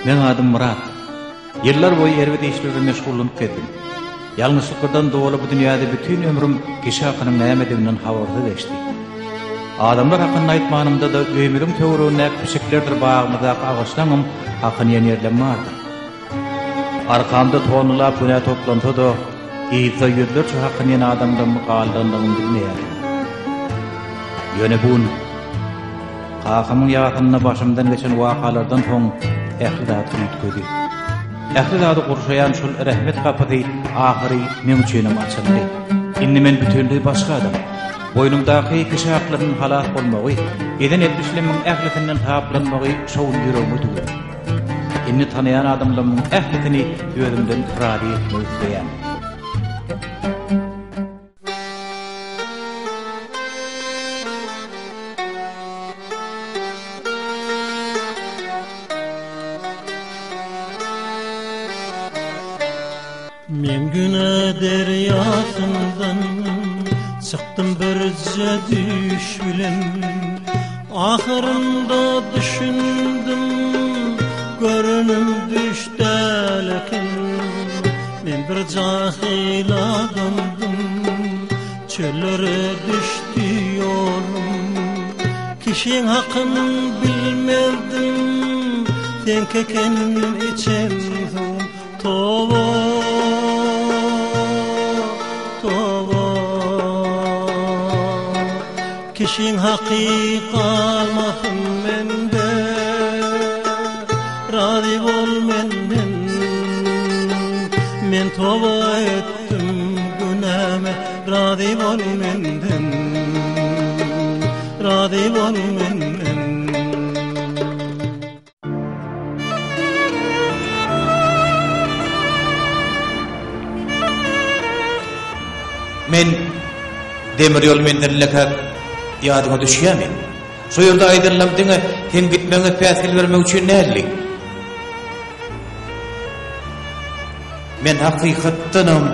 Meň adym Myrat. Ýyllar boýy erbet işler bilen meşgullanyp gezdim. Ýalňyşlyklardan doly bu dünýäde bütin ömrüm kişi hakynyň nämediginden habarsyz geçdi. Adamlar hakynda aýtmanymda-da öýümiziň töweregindäki pişiklerdir bagymyzdaky agaçlaňam hakyny iýen ýerlem bardyr. Arkamda tonnalap günä toplansa-da, yzda ýüzlerçe hakyny iýen adamlaryň galdandygyny bilmeýärdim. Ýöne bu gün kakamyň ýasynda başymdan geçen wakalardan soň ähli zat üýtgedi. Ähli zady gurşaýan şol rehmet gapysy ahyry meň üçinem açyldy. Indi men bütinleý başga adam. Boýnumdaky kişi haklarynyň halas bolmagy, eden etmişlerimiň ählisinden saplanmagy şo gün ýüregime düwüldi. Indi tanaýan adamlarymyň ählisini özümden razy etmek isleýän. Men güne derýasyndan çykdym birje düýş bilen Ahyrynda düşündim görenim düş däl eken Men bir jahyl adamdym Çöllere düşdi ýolum Kişiň hakyn bilmezdim Seňki eken içen suwum Toba, toba Kişiň haky galmasyn mende Razy bol menden Men toba etdim günäme Razy bol menden Razy bol menden. Men demir ýol menzilindekäk ýadyňa düşýärmi? Şo ýerde aýdanylam diňe seň gitmegiňe päsgel bermek üçin däldi. Men hakykatdanam.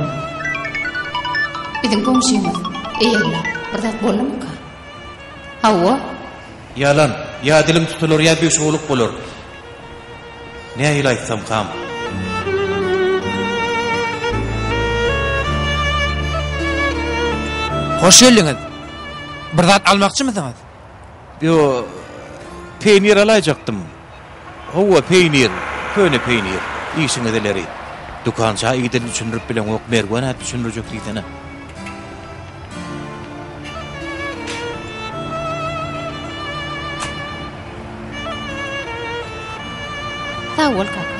Biziň goňşymyz. Eý Alla, bir zat boldumyka? Hawa. Ýalan. Ýa diliň tutular, ýa bişowluk bolar. Nähili aýtsamkam? Hoş geldiňiz. Bir zat almakçymysyňyz? Ýo, peýnir alaýjakdym. Hawa, peýnir, köne peýnir. Işiňiz ileri. Dükança ýigide düşündirip bileňok, Merwe nädip düşündirjek diýsene. Sag bol, kaka.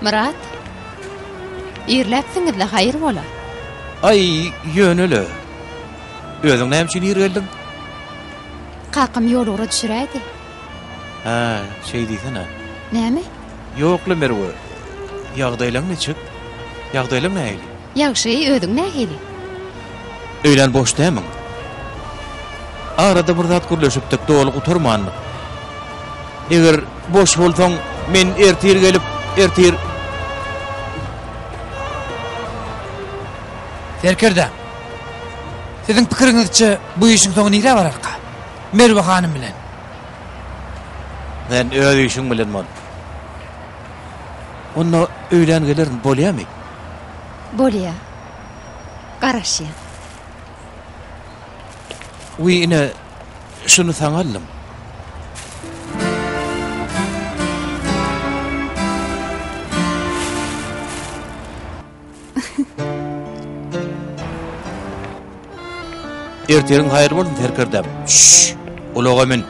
Myrat, irläpsiňiz-le, haýyr bola? Aý, ýöne-le. Özüň näme üçin ir geldiň? Kakam ýolugra düşüräýdi. Hä, şeý diýsene. Näme? Ýok-la, Merwe. Ýagdaýlaň niçik? Ýagdaýlaň nähili? Ýagşy, özüň nähili? Öýlän boş dämiň? Arada bir zat gürleşipdik, doly gutarmandyk. Eger boş bolsaň, men ertir gelip, ertir. Serkerde, siziň pikiriňizçe bu işiň soňy nirä bararka? Merwe hanym bilen. Sen öz işiň bilen bol. Onda öýlän gelerin, bolýamy? Bolýa. Garaşýan. Wiý, ine, şuny saňa aldym. Ertiriň haýry bolsun, serkerdäm. Şşş! Ulaga mün.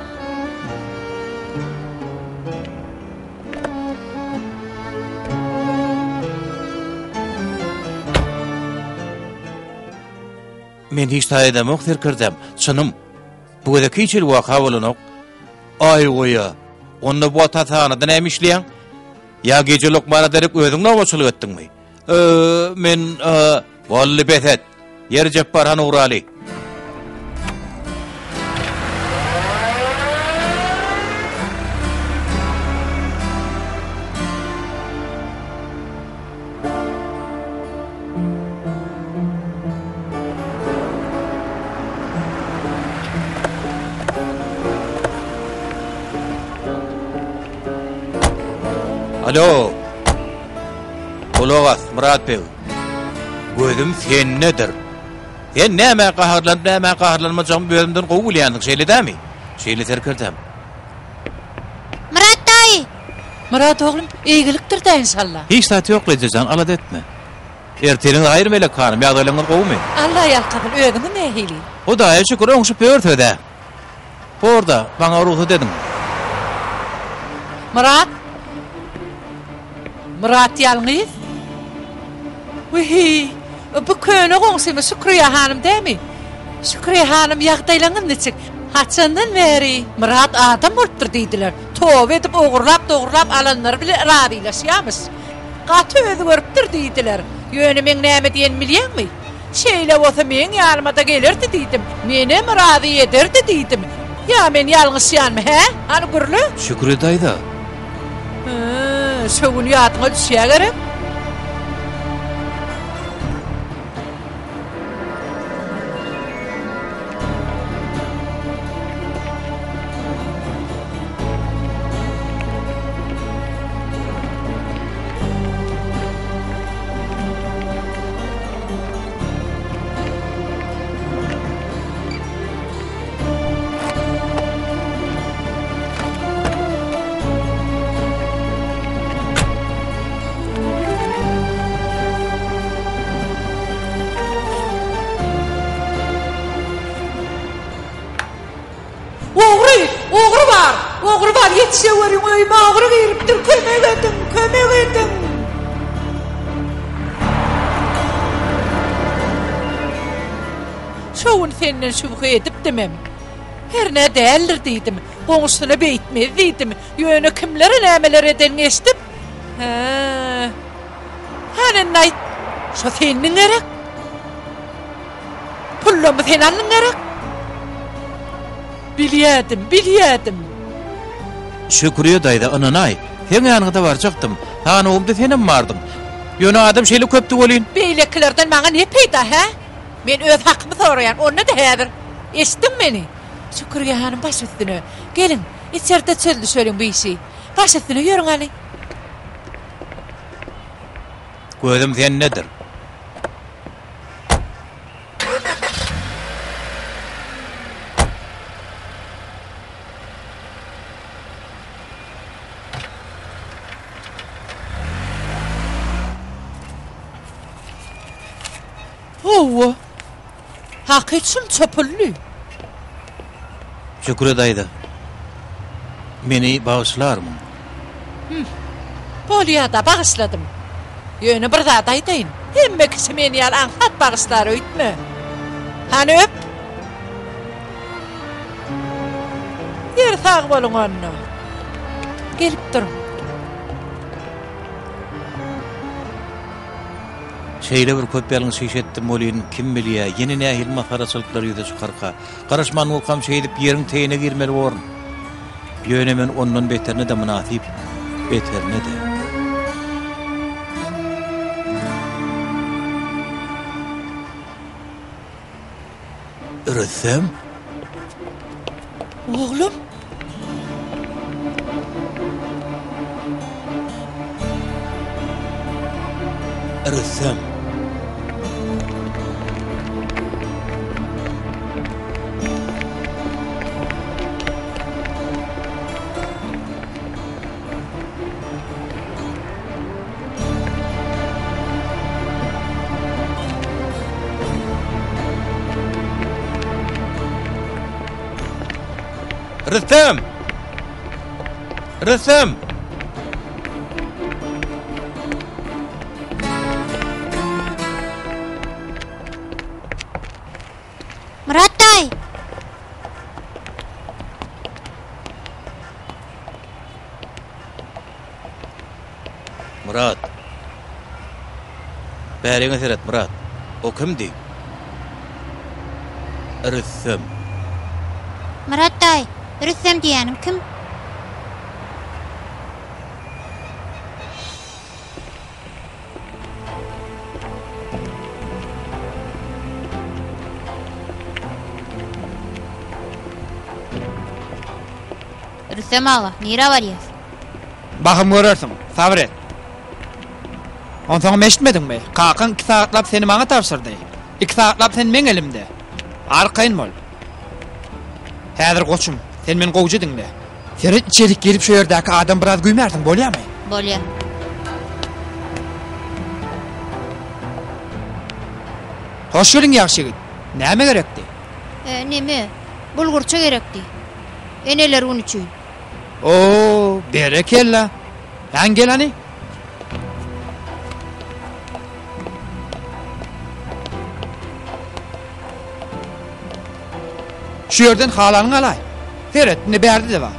Men hiç taý edemok, serkerdäm. Çynym. Bu gezek hiç hili waka bolanok. Aý goýa. Onda bu atashanada näme işleýäň? Ýa gije lukmana derek özüň nobatçylyk etdiňmi? Ö, men, ö, boldy bes et. Ýeri Jepbar han ugraly. Alo. Gulak as, Myrat beg. Gözüm sendedir. Sen nämä gaharlanyp, nämä gaharlanmajagymy özümden gowy bilýänsiň, şeýle dämi? Şeýle serkerdäm. Myrat daýy! Myrat oglum, eýgilikdir-dä enşalla. Hiç zat ýok, eje jan, alada etme. Ertiriňiz haýyr Melek hanym, ýagdaýlaryňyz gowumy? Alla ýalkasyn, özüňiz nähili? Hudaýa şükür, oňşup ýörüs-ä. Borda, maňa rugsat ediň. Myrat! Myrat ýalňyz? Wiý, bu köne goňşymyz Şükriýe hanym dämi? Şükriýe hanym, ýagdaýlaryňyz niçik? Haçandan bäri Myrat adam bolupdyr diýdiler. Toba edip ogurlap-dogurlap alanlary bilen razylaşýamyş. Gaty özgeripdir diýdiler. Ýöne meň näme diýenimi bilýäňmi? Şeýle bolsa meň ýanyma-da gelerdi diýdim. Menem razy ederdi diýdim. Ýa men ýalňyşýanmy, hä? Hany gürle? Şükri daýza. Hä, şo gün ýadyňa düşýä gerek? Ogry! Ogry bar! Ogry bar! Ýetişeweriň öýüme ogry giripdir! Kömek ediň! Kömek ediň! Şo gün senden şübhe edipdimem. Hernä däldir diýdim. Goňşusyna beýtmez diýdim. Ýöne kimlere nämeler edenini eşidip, Hä. Hany indi aýt, şo sendiň gerek? Pullamy sen aldyň gerek? Bilýädim, bilýädim. Şükriýe daýza, ynanaý, seň ýanyňda barjakdym. Sanawymda senem bardyň. Ýöne adam şeýle köpdi welin. Beýlekilerden maňa ne peýda, hä? Men öz hakymy soraýan, onda-da häzir. Eşitdiňmi meni? Şükriýe hanym baş üstüne. Geliň, içerde çözlüşeliň bu işi. Baş üstüne ýörüň hany. Gözüm sendedir. Hawa. Hakyt şunça pully. Şükür daýza. Meni bagyşlarmyň? Hüm. Bolýa-da, bagyşladym. Ýöne bir zat aýdaýyn. Hemme kişi men ýaly aňsat bagyşlar öýtme. Hany öp. Ýeri sag boluň onda. Gelip duruň. Şeýle bir köp ýalňyş iş etdim welin, kim bilýä, ýene nähili masgaraçylyklar ýüze çykarka. Garaşman durkam şeýdip ýeriň teýine girmeli borun. Ýöne men ondan beterine-de mynasyp, beterine-de. Rüstem? Oglum? Rüstem. Rüstem! Rüstem! Myrat daýy! Myrat. Bäriňe seret, Myrat. O kimdi? Rüstem. Myrat daýy, Rüstem diýýäniň kim? Rüstem aga, nirä barýas? Bahym görersiň. Sabyr et. Onsoňam eşitmediňmi? Kakaň iki sagatlap seni maňa tabşyrdy. Iki sagatlap sen meň elimde. Arkaýyn bol. Häzir goçum, sen meni gowja diňle. Seret içerik girip şu ýerdäki adam biraz güýmärsiň bolýamy? Bolýa. Hoş geldiň ýagşy ýigit. Näme gerekdi? E, neme, bulgurça gerekdi. Eneler güni üçin. Oo, berekella. Hän gel hany. Şu ýerden halanyňy alaý. Seret, indi bärde-de bar.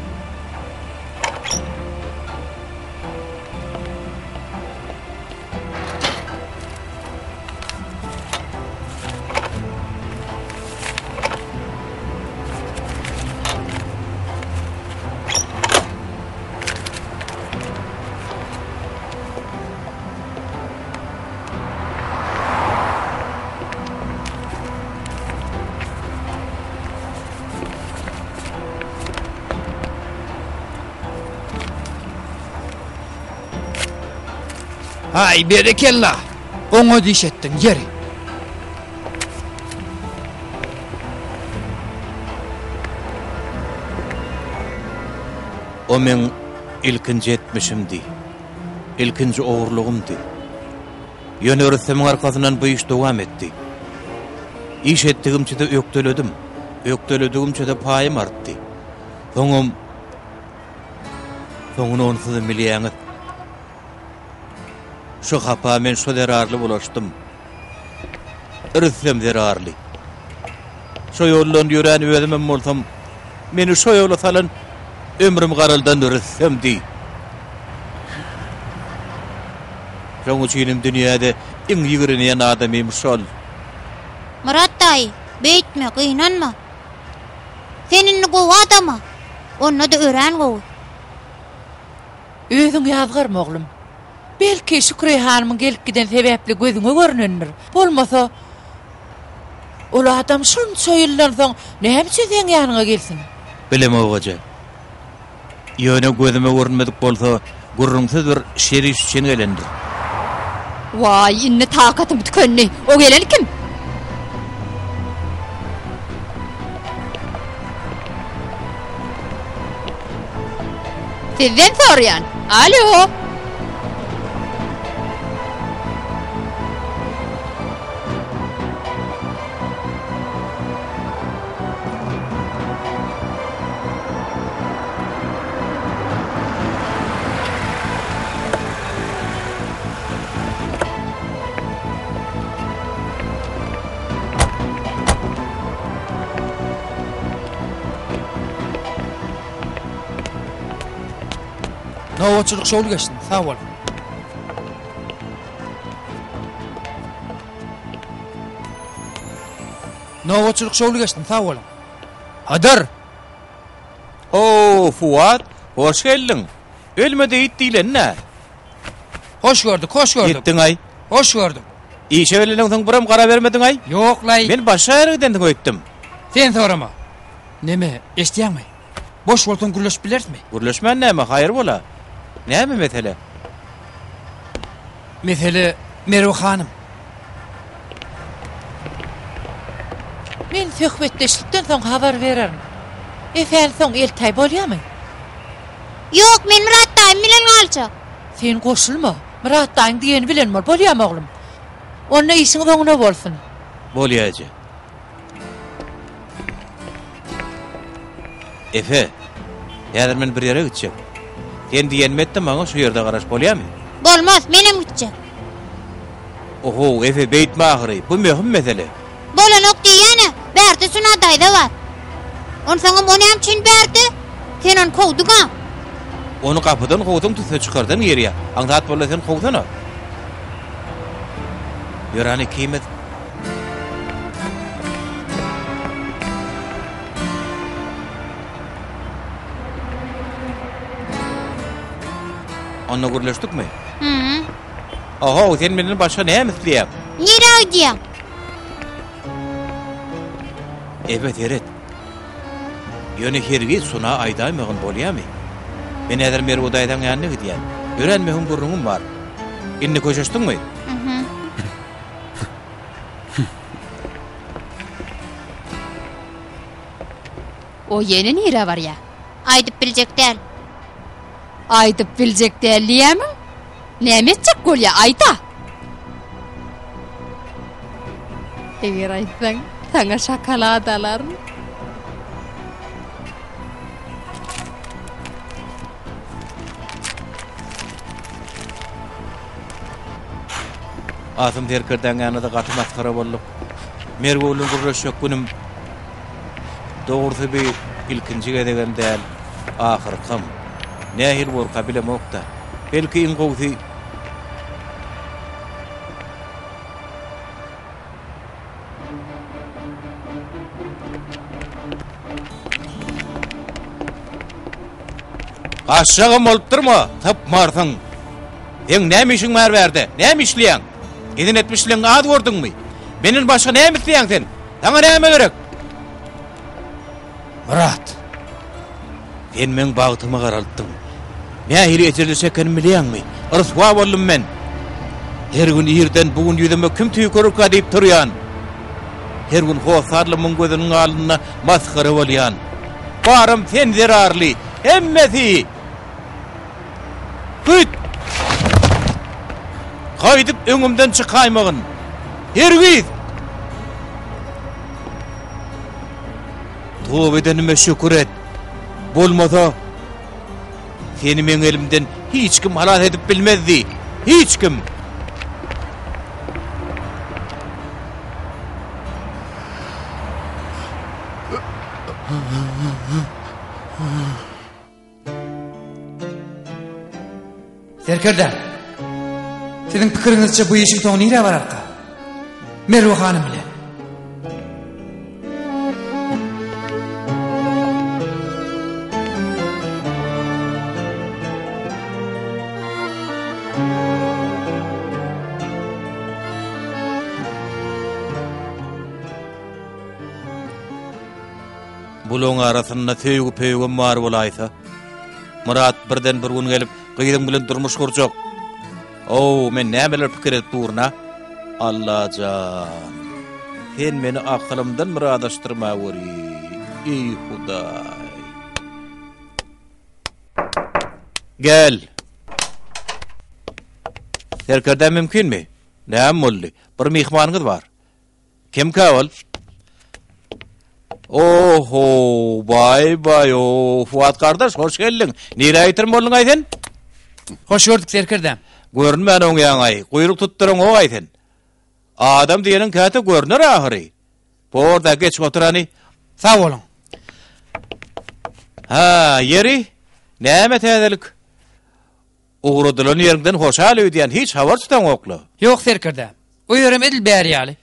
Haý, berekella! Oňat iş etdiň, ýeri. O meň ilkinji etmişimdi. Ilkinji ogurlygymdy. Ýöne Rüstemiň arkasyndan bu iş dowam etdi. Iş etdigimçe-de ökdeledim. Ökdeledigimçe-de paýym artdy. Soňam, soňuny onsuzam bilýäňiz. Şu hapa men şo zerarly bulaşdym. Rüstem zerarly. Şo ýoldan ýörän özümem bolsam, meni şo ýola salan ömrüm garaldan Rüstemdi. Şoň üçinem dünýäde iň ýigrenýän adamym şol. Myrat daýy, beýtme, gynanma. Sen indi gowy adam-a. Onda-da örän gowy. Özüň ýazgarma, oglum. Belki, Şükriýe hanymyň gelip giden sebäpli gözüňe görnendir. Bolmasa, ol adam şunça ýyldan soň näme üçin seň ýanyňa gelsin? Bilemok, eje. Ýöne gözüme görünmedik bolsa, gürrüňsiz bir şer iş üçin gelendir. Waý, indi takatym tükendi. O gelen kim? Sizden soraýan. Alo! Nobatçylyk şowly geçsin. Sag bol. Nobatçylyk şowly geçsin. Sag boluň. Hydyr! O, Fuat, hoş geldiň. Ölme-de ýit diýleni-dä. Hoş gördük, hoş gördük. Ýetdiň-aý. Hoş gördük. Işe geleniňsoň birem gara bermediň-aý. Ýok-laý. Men başga ýere gidensiň öýtdüm. Sen sorama. Neme, eşidýäňmi? Boş bolsaň gürleşip bilerismi? Gürleşmän näme, haýyr bola. Näme mesele? Mesele Merwe hanym. Men söhbetdeşlikden soň habar bererin. Efäni soň eltäý bolýamy? Ýok, men Myrat daýym bilen galjak. Sen goşulma. Myrat daýyň diýeni bilen bol, bolýamy oglum? Onda işiňiz oňuna bolsun. Bolýa eje. Efe, häzir men bir ýere gitjek. Sen diýenimi et-de maňa şu ýerde garaş, bolýamy? Bolmaz, menem gitjek. Ohow, Efe, beýtme ahyry. Bu möhüm mesele. Bolanok diýýän-ä, bärde Suna daýza bar. Onsoňam o näme üçin bärde? Sen ony kowduň-a. Ony gapydan kowsaň tüsse çykardan girýär. Aňsat bolsa sen kowsana. Ýör hany ikimiz. Onda gürleşdikmi? Hü. Ohow, sen menden başga näme isleýäň? Nirä gidýäň? Efe seret. Ýöne hergiz Suna aýdaýmagyn bolýamy? Men häzir Merwe daýzaň ýanyna gidýän. Örän möhüm gürrüňim bar. Indi köşeşdiňmi? O ýene nirä barýa? Aýdyp biljek däl. Aýdyp biljek däl diýýämiň? Näme etjek bolýa, aýt-a! Eger aýtsaň, saňa şokolad alaryn. Asym serkerdäň ýanynda gaty masgara bolduk. Merwe bilen gürleşjek günüm. Dogrusy bi ilkinji gezegem däl, ahyrkam. Nähili borka bilemok-da. Belki iň gowusy Gaçjagam bolup durma, tapmarsyň. Seň näme işiň bar bärde? Näme işleýäň? Eden etmişleňi az gördüňmi? Menden başga näme isleýäň sen? Saňa näme gerek? Myrat! Sen meň bagtymy garaltdyň. Nähili ejirli çekenimi bilýäňmi? Ryswa boldum men. Her gün irden bu gün ýüzüme kim tüýkürerkä diýip turýan. Her gün hossarlymyň gözüniň alnynda masgara bolýan. Baram sen zerarly. Hemmesi! Hüýt! Gaýdyp öňümden çykaýmagyn! Hergiz! Toba edenime şükür et. Bolmasa, seni meň elimden hiç kim halas edip bilmezdi. Hiç kim! Serkerde, siziň pikiriňizçe bu işiň soňy nirä bararka? Merwe hanym bilen. Bulaň arasynda söýgi-pöýgem bar bolaýsa. Myrat birden bir gün gelip, gyzyň bilen durmuş gurjak. Ow, men nämeler pikir edip durun-a? Allajan, sen meni akylymdan bir azaşdyrmaweri, eý Hudaý. Gel. Serkerde mümkinmi? Näme boldy? Bir myhmanyňyz bar. Kimkä ol? Oho, baý baý, o, Fuat gardaş, hoş geldiň. Nirä ýitirim bolduň-aý sen? Hoş gördük serkerdäm. Görünmän oňýaň-aý, guýruk tutduryň-ow-aý sen. Adam diýeniň käte görner ahyry. Bor-da, geç otur hany. Sag boluň. Ha, ýeri, näme täzelik? Ugradylan ýeriňden hoşal öýdýän, hiç habar tutaňok-la. Ýok, serkerde. O ýerem edil bäri ýaly.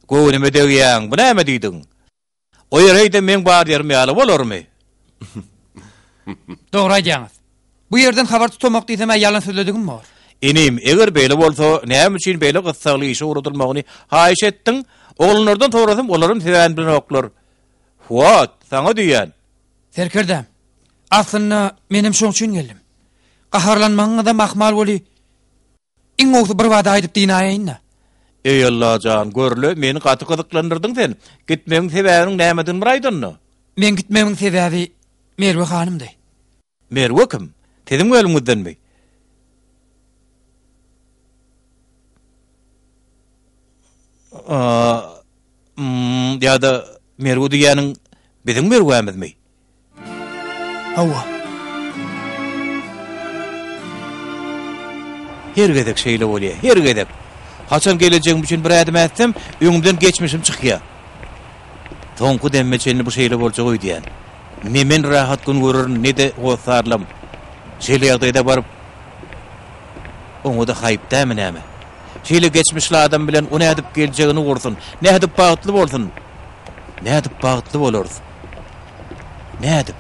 Göwnüme degýäň, bu näme diýdigiň? O ýer heý-de meň bar ýerim ýaly bolarmy? Dogry aýdýaňyz. Bu ýerden habar tutamak diýsem-ä ýalan sözledigim bor. Inim, eger beýle bolsa, näme üçin beýle gyssagly işe ugradylmagyny haýyş etdiň? Oglanlardan sorasam, olaram sebäbini bilenoklar. Fuat, saňa diýýän. Serkerdäm, aslynda menem şoň üçin geldim. Gaharlanmagyňyzam ahmal weli, iň gowusy birbada aýdyp dynaýaýyn-da. Eý Allajan, görle, meni gaty gyzyklandyrdyň sen. Gitmegiň sebäbiniň nämedigini bir aýt onda. Meň gitmegimiň sebäbi Merwe hanymdy. Merwe kim? Siziň bölümiňizdenmi? Ýa-da Merwe diýýäniň biziň Merwämizmi? Hawa. Her gezek şeýle bolýar, her gezek. Haçan gelejegim üçin bir ädim ätsem, öňümden geçmişim çykýar. Soňky demime çenli bu şeýle boljak öýdýän. Ne men rahat gün görerin, ne-de hossarlam. Şeýle ýagdaýda baryp, oňa-da haýyp dämi näme? Şeýle geçmişli adam bilen o nädip geljegini gursun, nädip bagtly bolsun? Nädip bagtly bolarys? Nädip?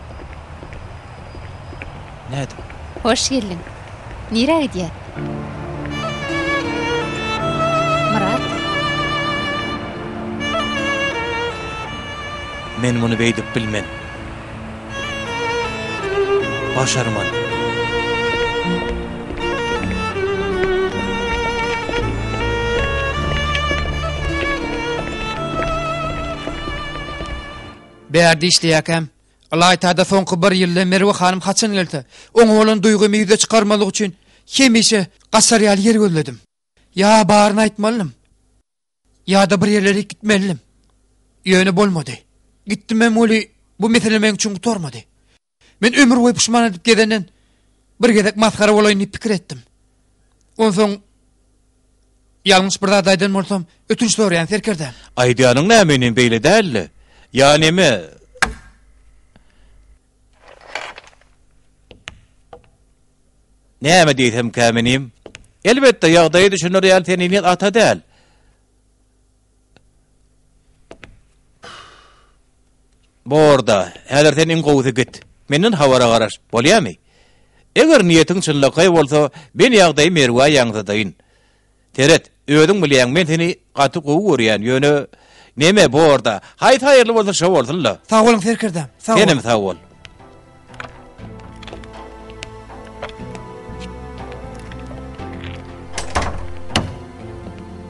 Nädip? Hoş geldiň. Nirä gidýäs? Myrat. Men muny beýdip bilmen. Başarman. Bärde işleýärkäm, ylaýta-da soňky bir ýylda Merwe hanym haçan gelse, oňa bolan duýgymy ýüze çykarmazlyk üçin hemişe gaçar ýaly ýer gözledim. Ýa baryny aýtmalydym, ýa-da bir ýerlere gitmelidim. Ýöne bolmady. Gitdimem weli, bu mesele meň üçin gutarmady. Men ömür boýy puşman edip gezenden bir gezek masgara bolaýyn diýip pikir etdim. Onsoň ýalňyş bir zat aýdan bolsam, ötünç soraýan serkerdäm. Aýdýanyň näme inim beýle däldi. Ýa neme? Näme diýsemkäm inim? Elbetde ýagdaýy düşüner ýaly sen heniz ata däl. Bor-da, häzir sen iň gowusy git. Menden habara garaş, bolýamy? Eger niýetiň çynlakaý bolsa, men ýagdaýy Merwä ýaňzydaýyn. Seret, özüň bilýäň, men seni gaty gowy görýän, ýöne, neme, bor-da, haýsy haýyrly bolsa şo bolsun-la. Sag boluň, serkerdäm, sag boluň. Senem sag bol.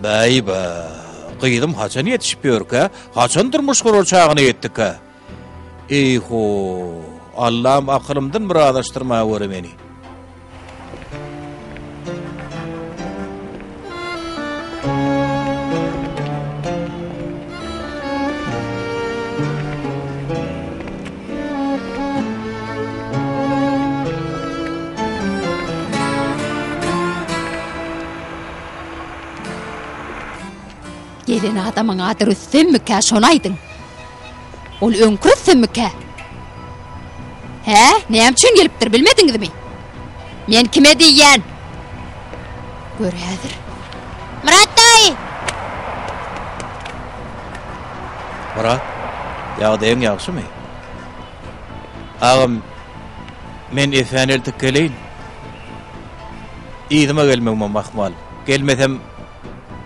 Bäý-bä, gyzym haçan ýetişip ýörkä, haçan durmuş gurar çagyna ýetdikä? Eý-ho, Allam akylymdan bir azaşdyrmaweri meni. Gelen adamyň ady Rüstemmikä, şony aýdyň. Ol öňki Rüstemmikä? Hä, näme üçin gelipdir bilmediňizmi? Men kime diýýän? Gör häzir. Myrat daýy! Myrat, ýagdaýyň ýagşymy? Agam, men Efäni eltip geleýin. Yzyma gelmegimem ahmal. Gelmesem,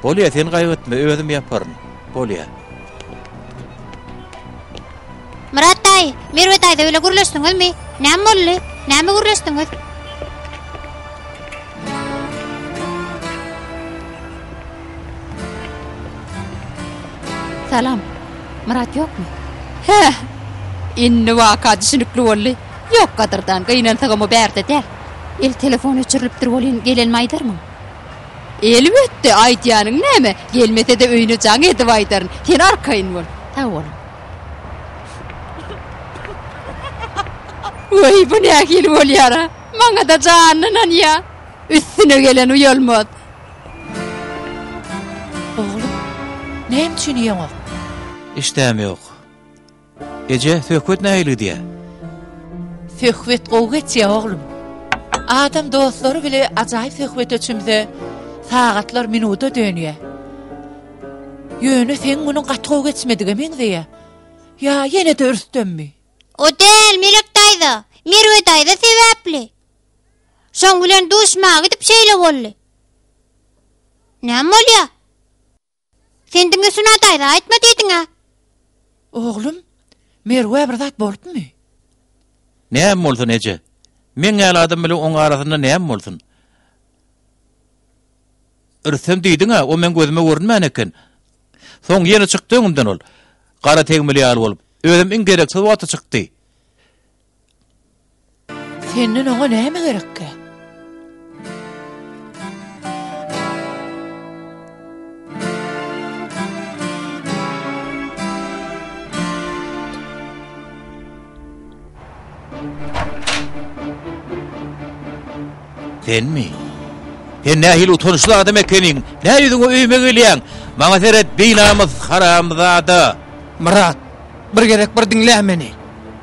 bolýa, sen gaýgy etme, özüm ýaparyn. Bolýa. Myrat daýy, Merwe daýza bile gürleşdiňizmi? Näme boldy? Näme gürleşdiňiz? Salam. Myrat ýokmy? Hä! Indi waka düşünikli boldy. Ýok gadyrdan, gynansagam o bärde däl. El telefony öçürilipdir welin, gelenimi aýdarmyň? Elbetde, aýdýanyň näme? Gelmese-de öýüne jaň edip aýdaryn. Sen arkaýyn bol. Sag boluň. Weý, bu nähili bolýar-a? Maňa-da janyny ynanýa. Üstüne gelen uýalmaz. Oglum, näme üçin iýeňok? Işdäm ýok. Eje, söhbet nähili gidýär? Söhbet gowy geçýär, oglum. Adam dostlary bile ajaýyp söhbete çümse, sagatlar minuda dönýär. Ýöne seň günüň gaty gowy geçmedige meňzeýär. Ýa ýene-de Rüstemmi? O däl, Melek daýza. Merwe daýza sebäpli. Şoň bilen duşmaga gidip şeýle boldy. Näme bolýar? Sen diňe Suna daýza aýtma diýdiň-ä. Oglum, Merwä bir zat bolupmy? Näme bolsun, eje? Meň ýaly adam bilen oň arasynda näme bolsun? Rüstem diýdiň-ä, o meň gözüme görünmän eken. Soň ýene çykdy öňümden ol. Gara tegmil ýaly bolup. Özem iň gereksiz wagty çykdy. Senden oňa näme gerekkä? Senmi? Sen nähili utançly adam ekeniň? Nä ýüzüňe öýüme gelýäň? Maňa seret, binamys haramzada! Myrat, bir gezek bir diňle meni.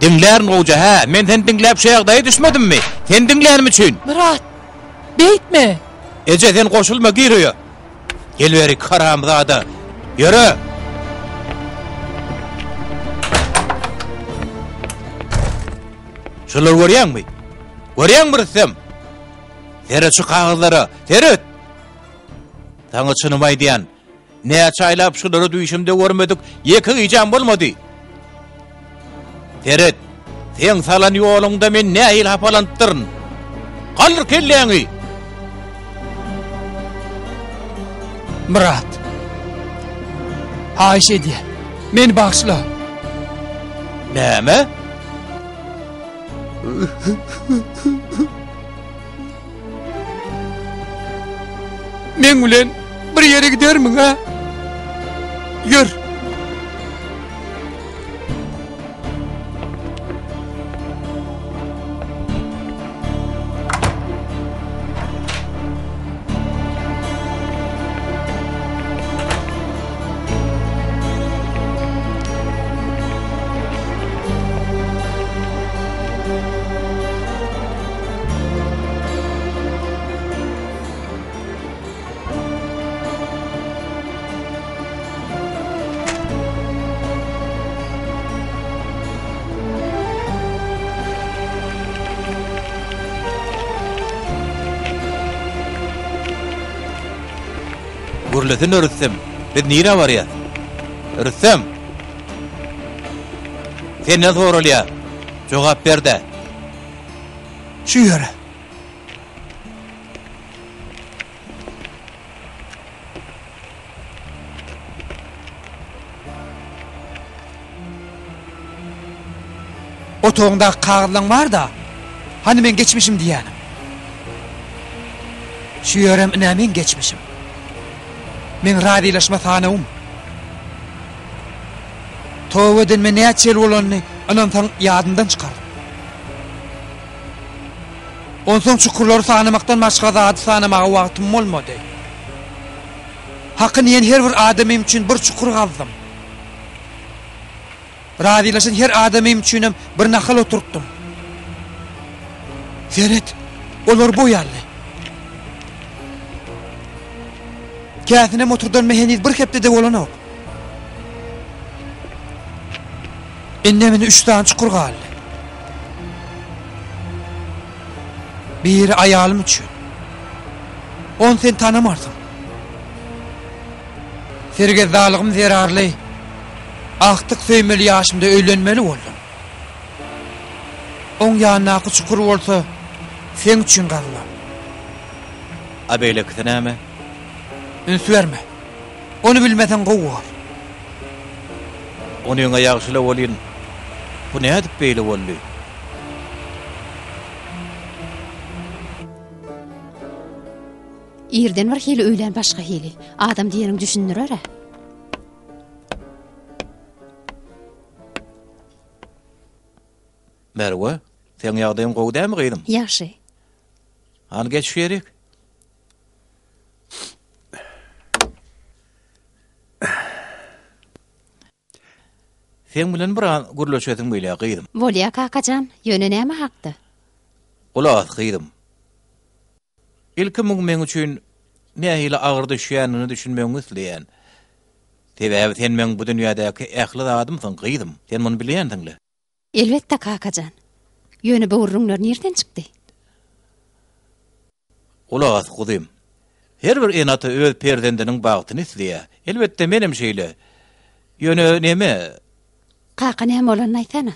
Diňlärin gowja, hä? Men seni diňläp şu ýagdaýa düşmedimmi? Seni diňlänim üçin. Myrat, beýtme! Eje, sen goşulma, gir öýe. Gel beri, haramzada. Ýöre! Şulary görýäňmi? Görýäňmi, Rüstem? Seret şu kagyzlara, seret! Saňa çynymy aýdýan. Näçe aýlap şulary düýşümde görmedik ýeke gijäm bolmady. Seret, seň salan ýoluňda men nähili hapalanypdyryn. Galdyr kelläňi! Myrat, haýyş edýän, meni bagyşla. Näme? Meň bilen bir ýere gidermiň, ha? Ýör. Gürlesene Rüstem, biz nirä barýas? Rüstem! Senden soralýar. Jogap ber-dä. Şu ýere. Otagyňdaky kagyzlaň bar-da, hany meň geçmişim diýýäniň. Şu ýerem ine meň geçmişim. Meň razylaşma sanawym. Toba edenime näçe ýyl bolanyny ynansaň ýadymdan çykardym. Onsoň çukurlary sanamakdan başga zady sanamaga wagtym bolmady. Hakyny iýen her bir adamym üçin bir çukur gazdym. Razylaşan her adamym üçinem bir nahal oturtdym. Seret, olar boý aldy. Käsinem oturdanyma heniz bir hepde-de bolanok. Indem indi üç sany çukur galdy. Biri aýalym üçin. Ony sen tanamarsyň. Sergezdalygym zerarly agtyk söýmeli ýaşymda öýlenmeli boldum. Oň ýanyndaky çukur bolsa seň üçin gazylan. A beýlekisi näme? Üns berme. Ony bilmeseň gowy bor. Onyň-a ýagşy-la welin, bu nädip beýle boldy? Irden bir hili öýlän başga hili. Adam diýeniň düşündirer-ä. Merwe, seň ýagdaýyň gowy dälmi gyzym? Ýagşy. Hany geç şu ýerik. Seň bilen biraz gürleşesim gelýär gyzym. Bolýa kakajan, ýöne näme hakda? Gulak as gyzym. Ilki muň meň üçin nähili agyr düşýändigine düşünmegiňi isleýän. Sebäbi sen meň bu dünýädäki ähli zadymsyň gyzym, sen muny bilýänsiň-le. Elbetde kakajan. Ýöne bu gürrüňler nirden çykdy? Gulak as, guzym. Her bir ene-ata öz perzendiniň bagtyny isleýär. Elbetde, menem şeýle. Ýöne neme? Kaka, näme bolanyny aýtsana.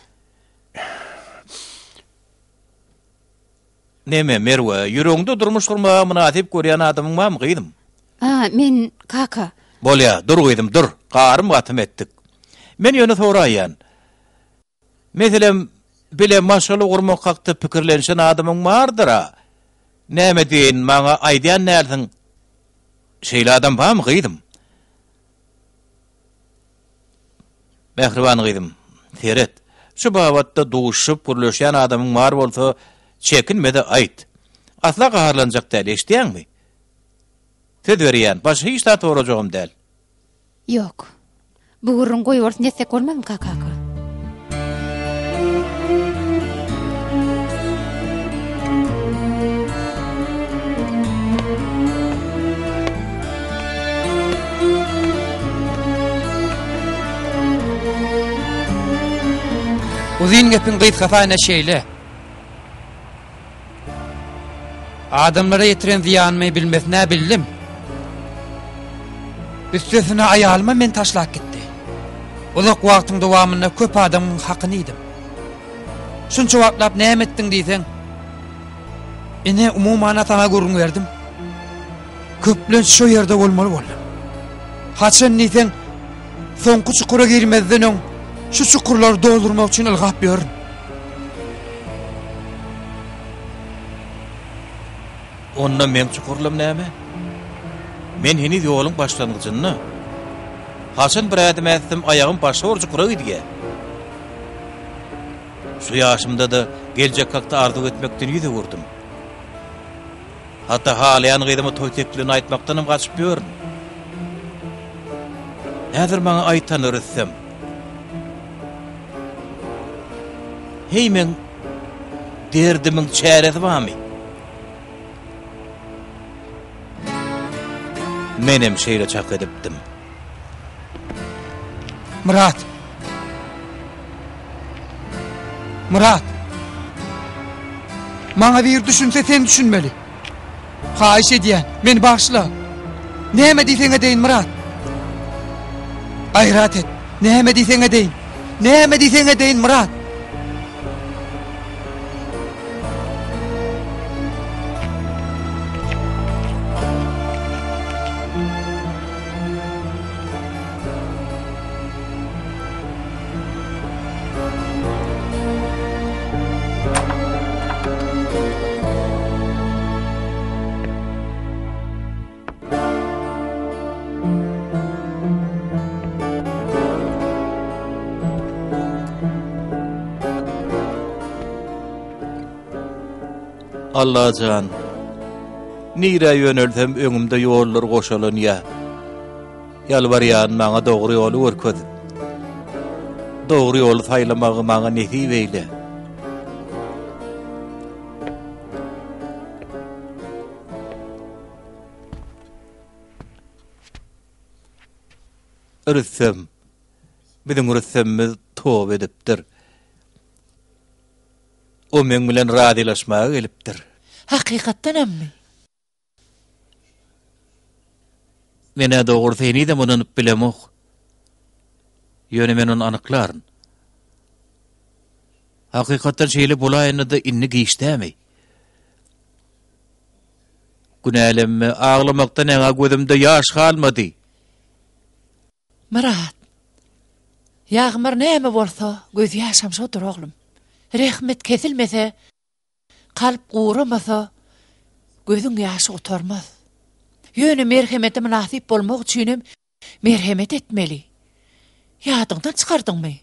Neme, Merwe, ýüregiňde durmuş gurmaga mynasyp görýän adamyň barmy, gyzym? A, men, kaka. Bolýa, dur gyzym, dur. Garym-gatym etdik. Men ýöne soraýýan. Meselem, bile maşgala gurmak hakda pikirlenişen adamyň bardyr-a. Näme diýeýin, maňa aýdýan dälsiň. Şeýle adam barmy, gyzym? Mähriban gyzym, seret, şu babatda duşup gürleşýän adamyň bar bolsa, çekinme-de aýt. Asla gaharlanjak däl, eşidýäňmi? Söz berýän, başga hiç zat sorajagym däl. Ýok. Bu gürrüň goý bolsun etsek bolmazmyka kaka? Uzyn gepiň gysgasy aýna şeýle. Adamlara ýetiren zyýanymy bilmesine bildim. Üstesine aýalymam meni taşlap gitdi. Uzak wagtyň dowamynda köp adamyň hakyny iýdim. Şunça wagtlap näme etdiň diýseň, ine umuman-a saňa gürrüň berdim. Köplenç şo ýerde bolmaly boldum. Haçan diýseň, soňky çukura girmezden öň. Şu çukurlary doldurmak üçin ylgap ýörün. Onda meň çukurlam näme? Men heniz ýoluň başlangyjynda. Haçan bir ädim ätsem, aýagym başga bir çukura gidýär. Şu ýaşymda-da geljek hakda arzuw etmekden ýüz öwürdim. Hatda halaýan gyzyma toý teklibini aýtmakdanam gaçyp ýörün. Häzir maňa aýtan Rüstem. Heý meň derdimiň çäresi barmy? Menem şeýle çak edipdim. Myrat! Myrat! Maňa biri düşünse sen düşünmeli. Haýyş edýän, meni bagyşla. Näme diýseň edeýin, Myrat. Gaýrat et. Näme diýseň edeýin. Näme diýseň edeýin, Myrat. Allajan, nirä ýönelsem öňümde ýollar goşalanýar. Ýalbarýan maňa dogry ýoly görkez. Dogry ýoly saýlamagy maňa nesip eýle. Rüstem, biziň Rüstemimiz toba edipdir. O meň bilen razylaşmaga gelipdir. Hakykatdanammy? Men-ä dogrusy henizem ynanyp bilemok. Ýöne men ony anyklaryn. Hakykatdan şeýle bolaýanda-da indi giç dämi? Günälenme, aglamakdan ýaňa gözümde ýaş galmady. Myrat, ýagmyr näme bolsa, gözýaşam şodur, oglum. Rehmet kesilmese, Kalp guramasa, gözüň ýaşy gutarmaz. Ýöne merhemete mynasyp bolmak üçinem merhemet etmeli. Ýadyňdan çykardyňmy?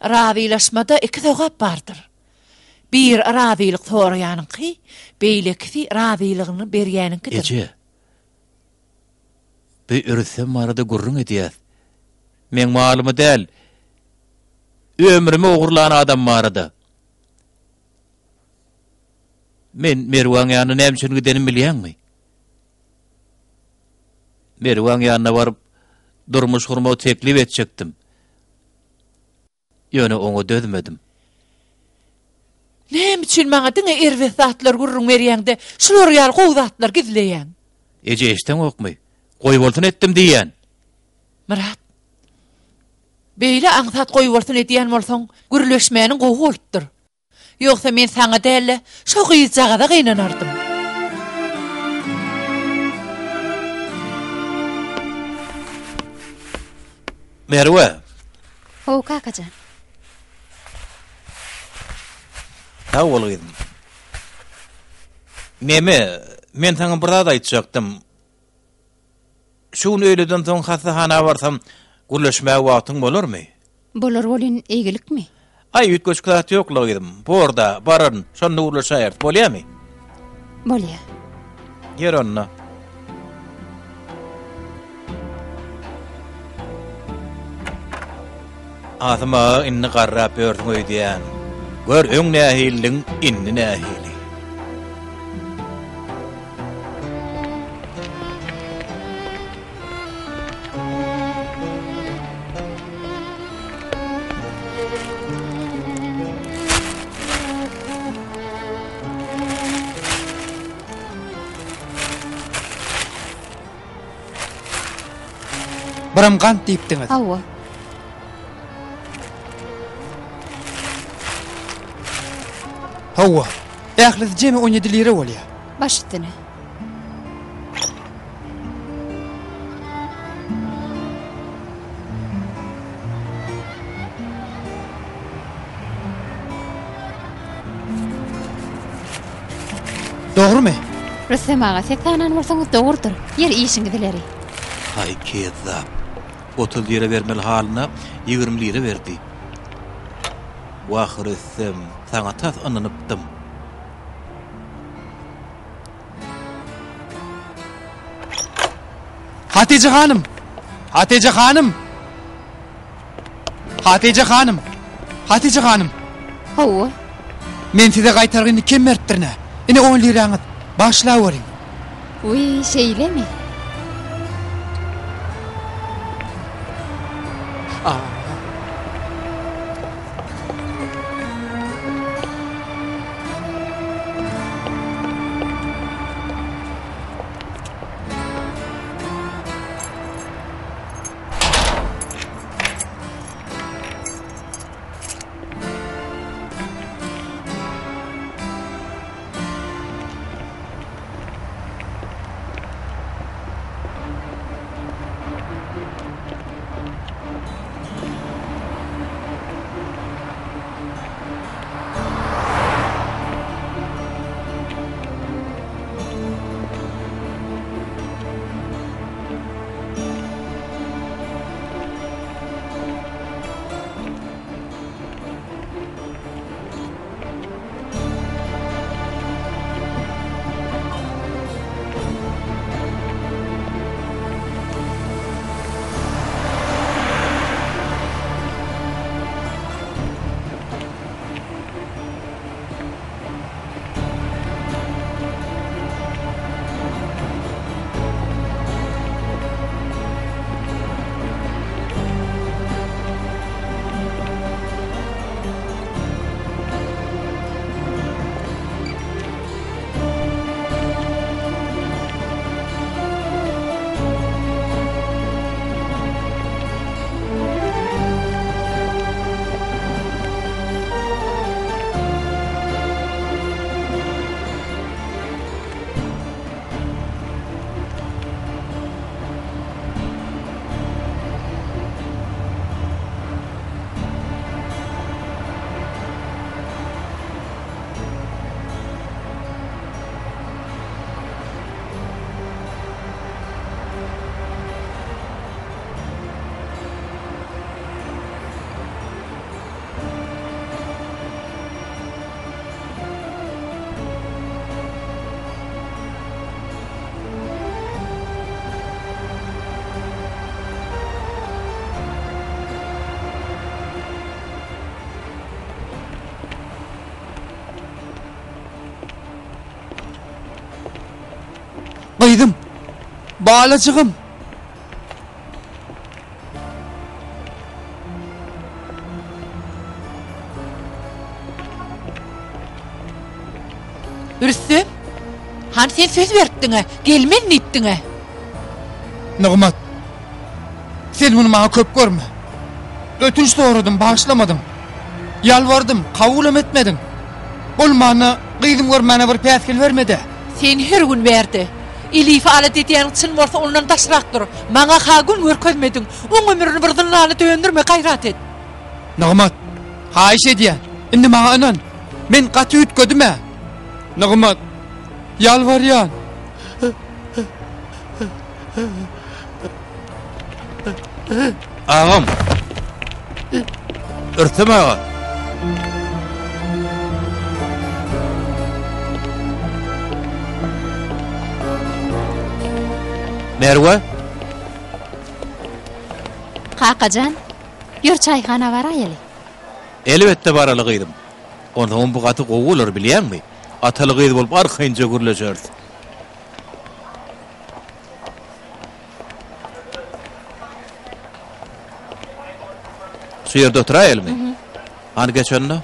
Razylaşmada iki sogap bardyr. Biri razylyk soraýanyňky, beýlekisi razylygyny berýäniňkidir. Eje, bi Rüstem barada gürrüň edýäs. Meň malymy däl, ömrümi ogurlan adam barada. Men Merwaň ýanyna näme üçin gidenimi bilýäňmi? Merwaň ýanyna baryp, durmuş gurmagy teklip etjekdim. Ýöne oňa dözmedim. Näme üçin maňa diňe erbet zatlar gürrüň berýäň-de, şular ýaly gowy zatlar gizleýäň? Eje eşdeňokmy? Goýbolsun etdim diýýän. Myrat, beýle aňsat goýbolsun edýän bolsaň, gürleşmäniň gowy bolupdyr. Ýogsa men saňa däl-de, şo gyzjagaza gynanardym. Merwe! How, kakajan. Sag bol gyzym. Neme, men saňa bir zat aýtjakdym. Şu gün öýleden soň hassahana barsam, gürleşmäge wagtyň bolarmy? Bolar welin, eýgilikmi? Aý, üýtgeşik zat ýok-la gyzym. Bor-da, bararyn. Şonda gürleşäýeris. Bolýamy? Bolýa. Ýör onda. Asym aga indi garrap ýörsüň öýdýän. Gör öň nähilidiň, indi nähili. Biram gant diýipdiňiz. Hawa. Hawa. Ählisi jemi 17 lira bolýar. Baş üstüne. Dogrumy? Rüstem aga, siz sanan bolsaňyz dogrudyr. Ýeri işiňiz ileri. Haý, kezzap. 30 lira bermeli halyna 20 lira berdi. Wah, Rüstem, saňa tas ynanypdym. Hatyja hanym! Hatyja hanym! Hatyja hanym! Hatyja hanym! Hawa. Men size gaýtargyny kem beripdirin-ä. Ine on liraňyz. Bagyşlaweriň. Wiý, şeýlemi? Gyzym! Balajygym! Rüstem, hany sen söz beripdiň-ä, gelmen diýipdiň-ä. Nygmat, sen muny maňa köp görme. Ötünç soradym, bagyşlamadyň. Ýalbardym, kabulam etmediň. Bolmanda, gyzym görmäne bir päsgel berme-dä. Sen her gün bärde. Elifi alada edýäniň çyn bolsa ondan daşrak dur. Maňa-ha gün görkezmediň. Oň ömrüni bir zyndana döndürme, gaýrat et. Nygmat, haýyş edýän, indi maňa ynan. Men gaty üýtgedim-ä. Nygmat, ýalbarýan. Agam. Rüstem aga. Merwe. Kakajan, ýör çaýhana baraýaly. Elbetde baraly gyzym. Onsoňam bu gaty gowy bolar bilýäňmi? Ataly gyz bolup arkaýynja gürleşeris. Şu ýerde oturaýalymy? Hany geç onda.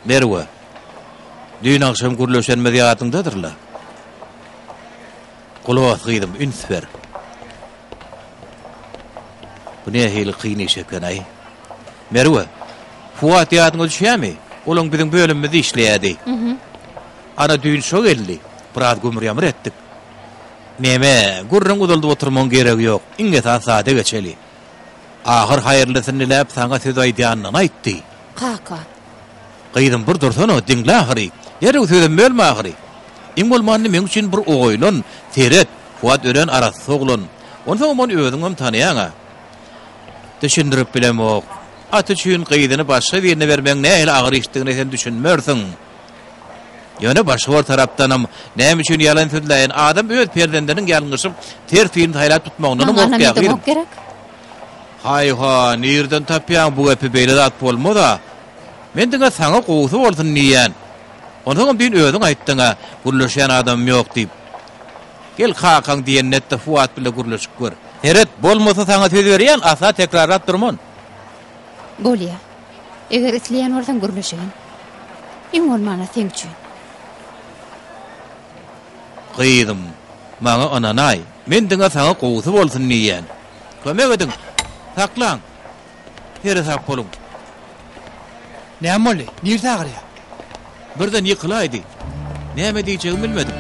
Merwe, düýn agşam gürleşenimiz ýadyňdadyr-la? Gulak as gyzym, üns ber. Bu nähili kyn iş eken-aý? Merwe, Fuat ýadyňa düşýärmi? Olaň biziň bölümimizde işleýärdi. Ana düýn şo geldi. Biraz gümür-ýamyr etdik. Neme, gürrüň uzaldyp oturmagyň geregi ýok. Iň esasy zada geçeli. Ahyr haýyrlysyny diläp saňa söz aýdýanyny aýtdy. Kaka. Gyzym bir dursana, diňle ahyry. Derrew sözüm bölme ahyry. Iň bolmanda meň üçin bir oýlan, seret, Fuat örän arassa oglan. Onsoňam ony özüňem tanaýaň-a. Düşündirip bilemok. At üçin gyzyny başga birine bermegiň nähili agyr işdigine sen düşünmersiň. Ýöne başga bir tarapdanam, näme üçin ýalan sözläýin, adam öz perzendiniň ýalňyşyp, ters birini saýlap tutmagyndanam Maňa gorkýar, gyzym. ynam gerek. Haý-ha, nirden tapýaň bu gepi, beýle zat bolmaz-a. Men diňe saňa gowusy bolsun diýýän. Onsoňam düýn özüň aýtdyň-a, gürleşýän adamym ýok diýip. Gel kakaň diýenini et-de Fuat bile gürleşip gör. Seret, bolmasa saňa söz berýän, asla tekrarlap durman. Bolýa. Eger isleýän bolsaň gürleşeýin. Iň bolmanda seň üçin. Gyzym, maňa ynanaý. Men diňe saňa gowusy bolsun diýýän. Kömek ediň! Saklaň! Seresap boluň! Näme boldy? Niresi agyrýar? Birden ýykylaýdy. Näme diýjegimi bilmedim.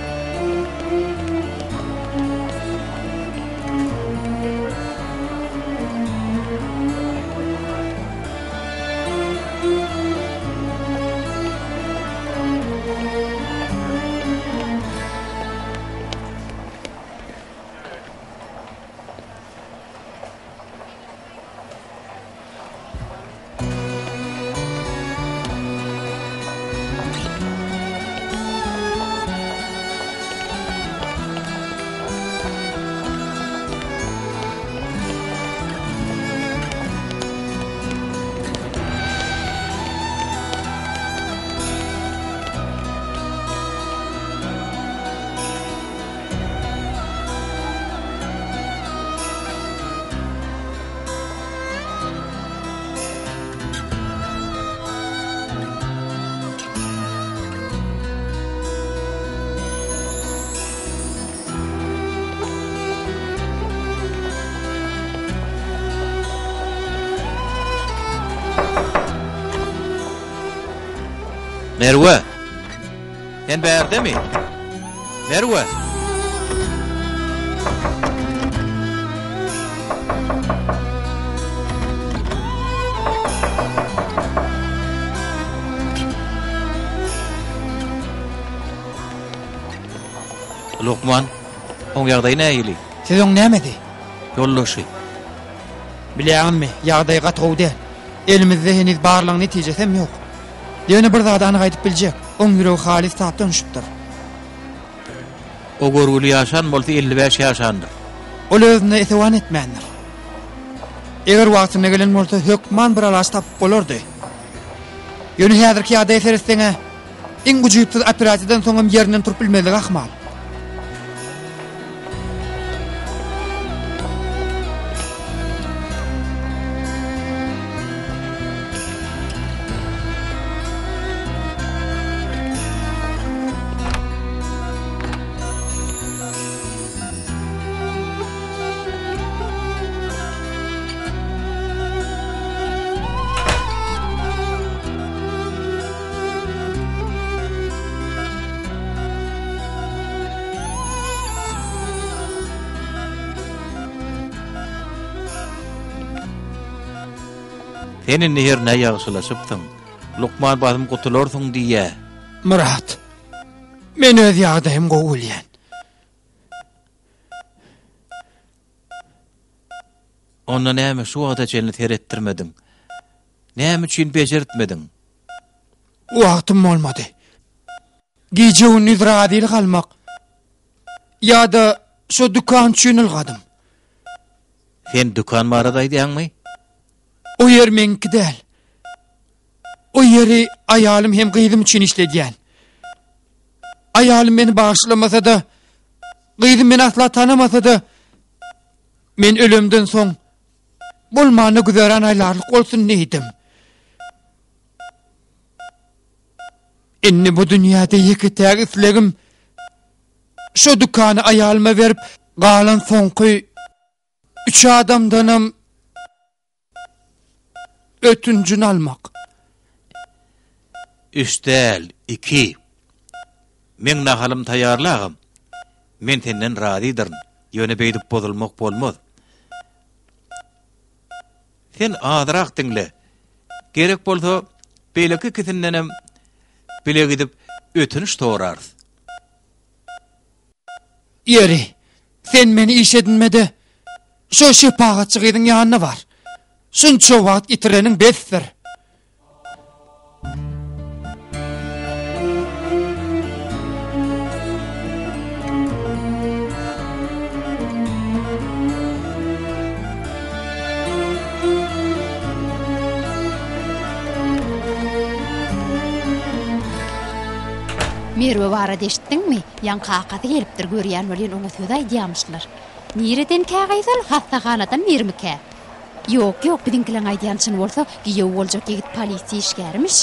Merwe! Sen bärdemi? Merwe! Lukman, oň ýagdaýy nähili? Siz oň nämesi? Ýoldaşy. Bilýäňizmi, ýagdaýy gaty gowy däl. Elimizde heniz barlagyň netijesem ýok. Ýöne bir zady anyk aýdyp biljek, oň ýüregi halys tapdan düşüpdir. O görgüli ýaşan bolsa 55 ýaşandyr. Ol özüne esewan etmändir. Eger wagtynda gelen bolsa hökman bir alaç tapyp bolardy. Ýöne häzirki ýagdaýa seretseň-ä, iň ujypsyz operasiýadan soňam ýerinden turup bilmezligi ahmal. Sen indi hernä ýagşylaşypsyň. Lukman basym gutularsyň diýýä. Myrat, men öz ýagdaýymy gowy bilýän. Onda näme şu wagta çenli seretdirmediň? Näme üçin bejertmediň? Wagtym bolmady. Gije-gündiz razylyk almak ýa-da şo dükan üçin ylgadym. Sen dükan barada aýdýaňmy? O ýer meňki däl. O ýeri aýalym hem gyzym üçin işledýän. Aýalym meni bagyşlamasa-da, gyzym meni asla tanamasa-da, men ölemden soň bolmanda güzeran aýlarlyk bolsun diýdim. Indi bu dünýäde ýeke-täk islegim şo dükany aýalyma berip, galan soňky üç adamdanam ötünjini almak. Üç däl, iki. Meň nahalym taýýarly agam. Men senden razydyryn. Ýöne beýdip bozulmak bolmaz. Sen azyrak diňle. Gerek bolsa, beýleki ikisindenem bile gidip ötünç sorarys. Ýeri, sen meni iş edinme-de, şo şepagatçy gyzyň ýanyna bar. Şunça wagt ýitireniň besdir. Merwe barada eşitdiňmi? Ýaňky kakasy gelipdir, görýän welin oňa söz aýdýamyşlar. Niredenkä gyz ol, hassahanadan birimikä? Ýok, ýok, biziňkileň aýdýany çyn bolsa, giýew boljak ýigit polisiýa işgärimiş.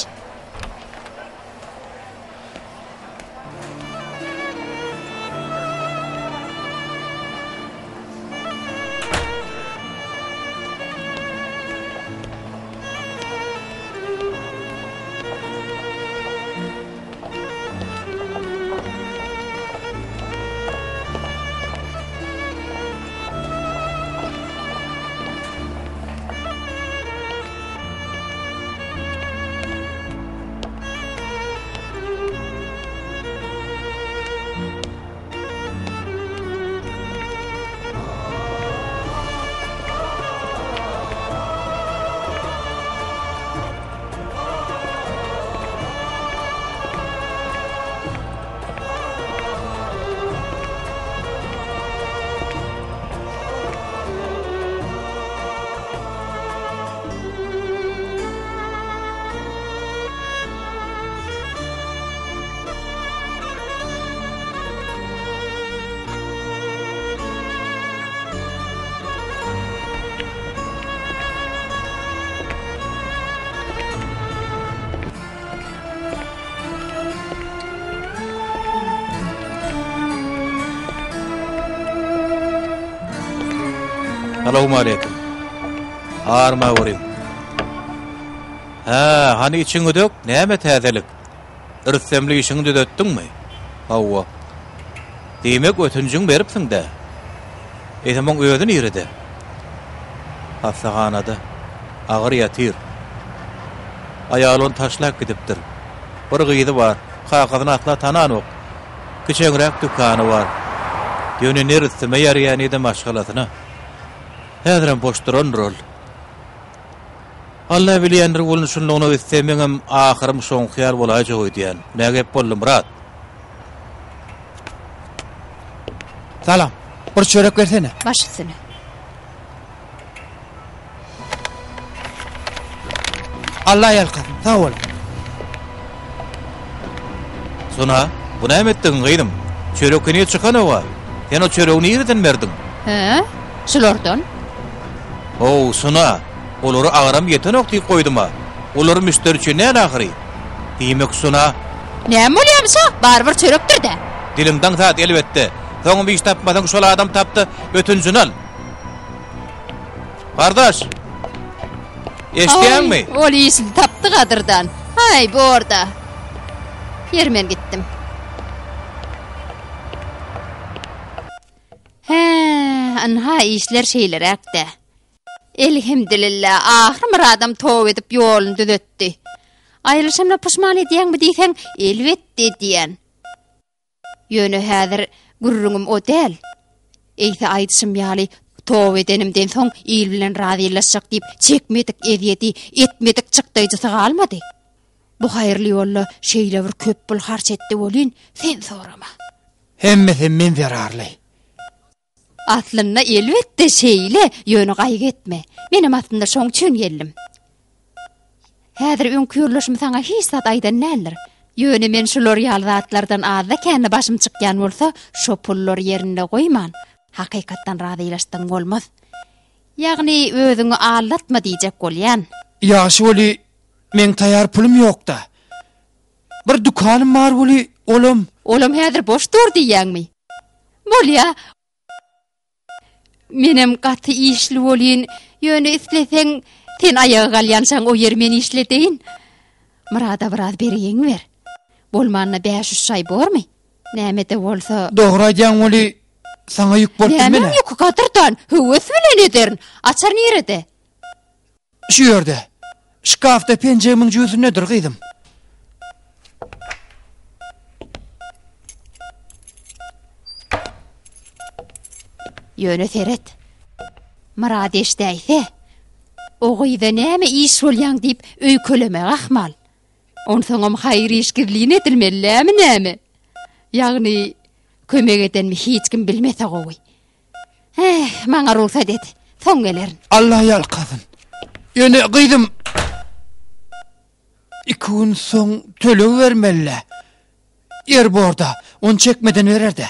Salowmaleýkim. Arma görüň. Hä, hany içiňi dök, näme täzelik? Rüstemli işiňi düzetdiňmi? Hawa. Diýmek, ötünjiňi beripsiň-dä? Eýsem, oň özi nirede? Hassahanada. Agyr ýatyr. Aýaly ony taşlap gidipdir. Bir gyzy bar. Kakasyny asla tananok. Kiçeňräk dükany bar. Ýöne ne Rüsteme ýaraýar, ne-de maşgalasyna. Häzirem boş durandyr ol. Alla bilýändir welin şunlugyna gitse meňem ahyrym şoňky ýaly bolaýjak öýdýän. Nä gep boldy Myrat? Salam. Bir çörek bersene. Baş üstüne. Alla ýalkasyn. Sag bol. Sona, bu näme etdigiň gyzym? Çörek heniz çykanok-a. Sen o çöregi nireden berdiň? Hä? Şulardan. How, Sona, olara agram ýetenok diýip goýdum-a. Olar müşderi üçin däl ahyry. Diýmek, Sona. Näme bolýamyş-a? Barybir çörekdir-dä. Diliň daňsat, elbetde. Soňam iş tapmasaň, şol adam tap-da, ötünjini al. Gardaş! Eşidýäňmi? Aý, ol işini tapdy gadyrdan. Haý, bor-da. Ýeri men gitdim. Hä, ynha işler şeýleräk-dä. Elhemdülillah, ahyr Myradam toba edip ýoluny düzetdi. Aýrylyşamda puşman edýäňmi diýseň, elbetde edýän. Ýöne häzir gürrüňim o däl. Eýse aýdyşym ýaly, toba edenimden soň il bilen razylaşjak diýip çekmedik ezýeti, etmedik çykdaýjysy galmady. Bu haýyrly ýolda şeýle bir köp pul harç etdi welin, sen sorama. Hemmesi men zerarly. Aslynda elbetde şeýle, ýöne gaýgy etme. Menem aslynda şoň üçin geldim. Häzir öňki ýoldaşym saňa hiç zat aýdan däldir. Ýöne men şular ýaly zatlardan azda-kände başym çykýan bolsa, şo pullary ýerinde goýman, hakykatdan razylaşdygyň bolmaz. Ýagny özüňi aldatma diýjek bolýan. Ýagşy weli, meň taýar pulum ýok-da. Bir dükanym bar weli, olam. Olam häzir boş dur diýýäňmi? Bolýa. Menem gaty işli bolýyn, ýöne isleseň, sen aýaga galýançaň o ýeri men işledeýin. Myrada biraz bergiňi ber. Bolmanda bäş-üç şaý bormy? Näme-de bolsa. Dogry aýdýaň weli, saňa ýük bolup bilmen-ä. Nämäň ýüki gadyrdan, höwes bilen ederin. Açar nirede? Şu ýerde. Şkafda penjegimiň jübüsindedir, gyzym. Ýöne seret. Myrat eşdäýse, o gyza näme iş bolýaň diýip öýkelemegi ahmal. Onsoňam haýyr iş gizlin edilmeli dämi näme? Ýagny kömek edenimi hiç kim bilmese gowy. Eh, maňa rugsat et. Soň gelerin. Allah ýalkasyn. Ýöne gyzym iki gün soň töleg bermeli-dä. Ýer borda, ony çekmeden berer-dä.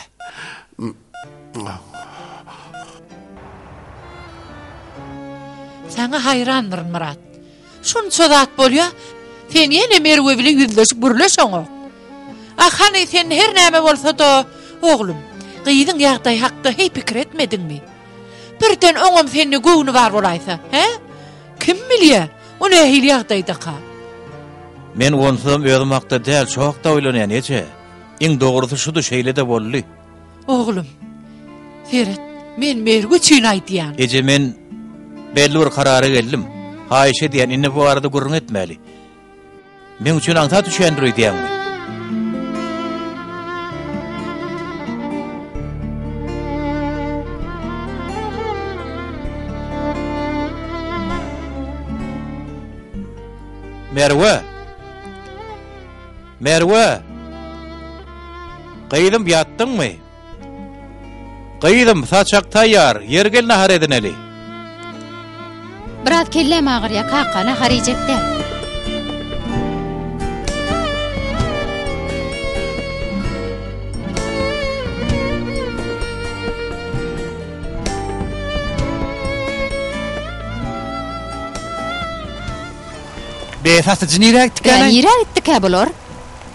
Saňa haýrandyryn, Myrat. Şunça zat bolýa, sen ýene Merwe bile ýüzleşip gürleşeňok. A hany sen her näme bolsa-da, oglum, gyzyň ýagdaýy hakda heý pikir etmediňmi? Birden oňam sende göwni bar bolaýsa, hä? Kim bilýä, o nähili ýagdaýdaka? Men onsuzam özüm hakda däl, şo hakda oýlanýan, eje. Iň dogrusy şudy, şeýle-de boldy. Oglum, seret, men Mergi üçin aýdýan. Eje, men belli bir karara geldim. Haýyş edýän, indi bu barada gürrüň etmäli. Meň üçin aňsat düşýändir öýdýäňmi? Merwe! Merwe! Gyzym, ýatdyňmy? Gyzym, saçak taýýar, ýeri gel nahar edineli. Biraz kelläm agyrýar, kaka, nahar iýjek däl. Be, satyjy nirä gitdikä? Be, nirä gitdikä bular?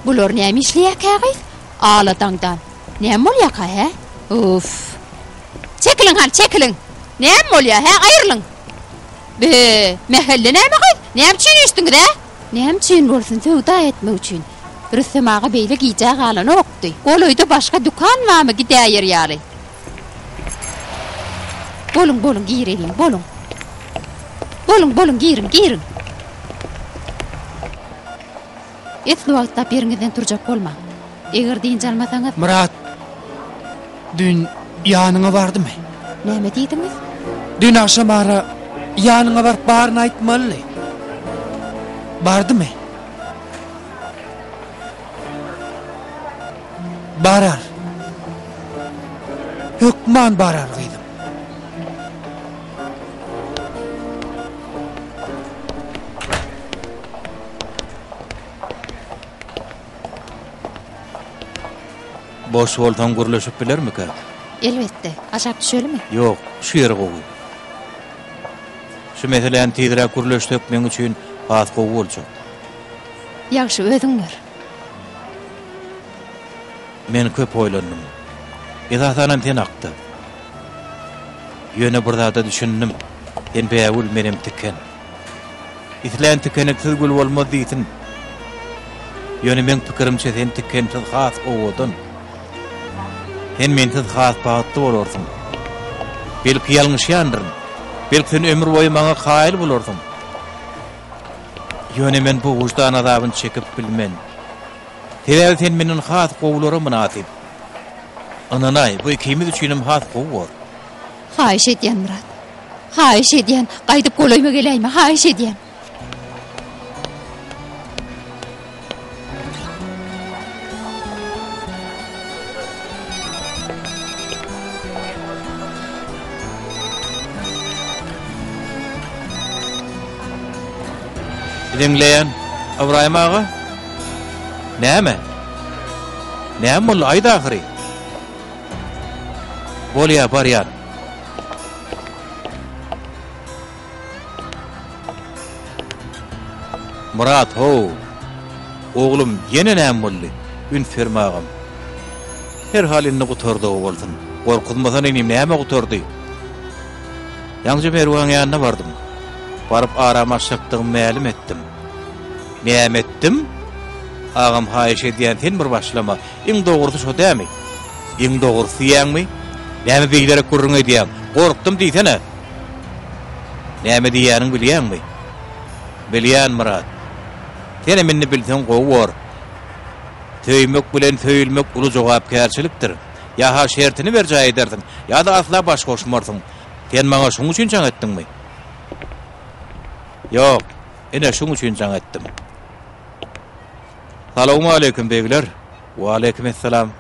Bular näme işleýärkä gyz? Ala daňdan. Näme bolýarka, hä? Uff. Çekiliň hany, çekiliň! Näme bolýar, hä? Aýrylyň! Be, mähelle näme gyz? Näme üçin üýşdüňiz, hä? Näme üçin bolsun, söwda etmek üçin. Rüstem aga beýle gijä galanokdy. Golaýda başga dükan barmy gidäýer ýaly? Boluň, boluň, gireliň, boluň. Boluň, boluň, giriň, giriň. Esli wagtlap ýeriňizden turjak bolmaň. Eger dynç almasaňyz. Myrat düýn ýanyňa bardymy? Näme diýdiňiz? Düýn agşamara ýanyňa baryp baryny aýtmalydy. Bardymy? Barar. Hökman barar gyzym. Boş bolsaň gürleşip bilermikäk? Elbetde. Aşak düşelimi? Ýok, şu ýeri gowy. Şu meseläni tizräk gürleşsek meň üçin has gowy boljak. Ýagşy, özüň gör. Men köp oýlandym. Esasanam sen hakda. Ýöne bir zada düşündim. Sen bägül, menem tiken. Islän tikeneksiz gül bolmaz diýsin. Ýöne meň pikirimçe sen tikensiz has owadan. Sen mensiz has bagtly bolarsyň. Belki ýalňyşýandyryn. Belki sen ömür boýy maňa kaýyl bolarsyň. Ýöne men bu wyždan azabyny çekip bilmen. Sebäbi sen menden has gowulara mynasyp. Ynanaý, bu ikimiz üçinem has gowy bor. Haýyş edýän, Myrat. Haýyş edýän, gaýdyp golaýyma geläýme, haýyş edýän. Diňleýän, Ybraýym aga. Näme? Näme boldy, aýt ahyry. Bolýa, barýan. Myrat, how! Oglum, ýene näme boldy? Üns berme agam. Herhal indi gutardygy bolsun. Gorkuzmasana inim, näme gutardy? Ýaňja Merwäň ýanyna bardym. Baryp aram açjakdygymy mälim etdim. Näme etdim? Agam, haýyş edýän, sen bir başlama. Iň dogrusy şo dämi? Iň dogrusy diýýäňmi? Näme beýlerek gürrüň edýäň? Gorkdum diýsene! Näme diýýäniňi bilýäňmi? Bilýän, Myrat. Senem indi bilseň gowy bor. Söýmek bilen söýülmek uly jogapkärçilikdir. Ýa-ha şertini berjaý edersiň, ýa-da asla baş goşmarsyň. Sen maňa şuň üçin jaň etdiňmi? Ýok, ine şuň üçin jaň etdim. Salowmaleýkim, begler. Waleýkim essalam.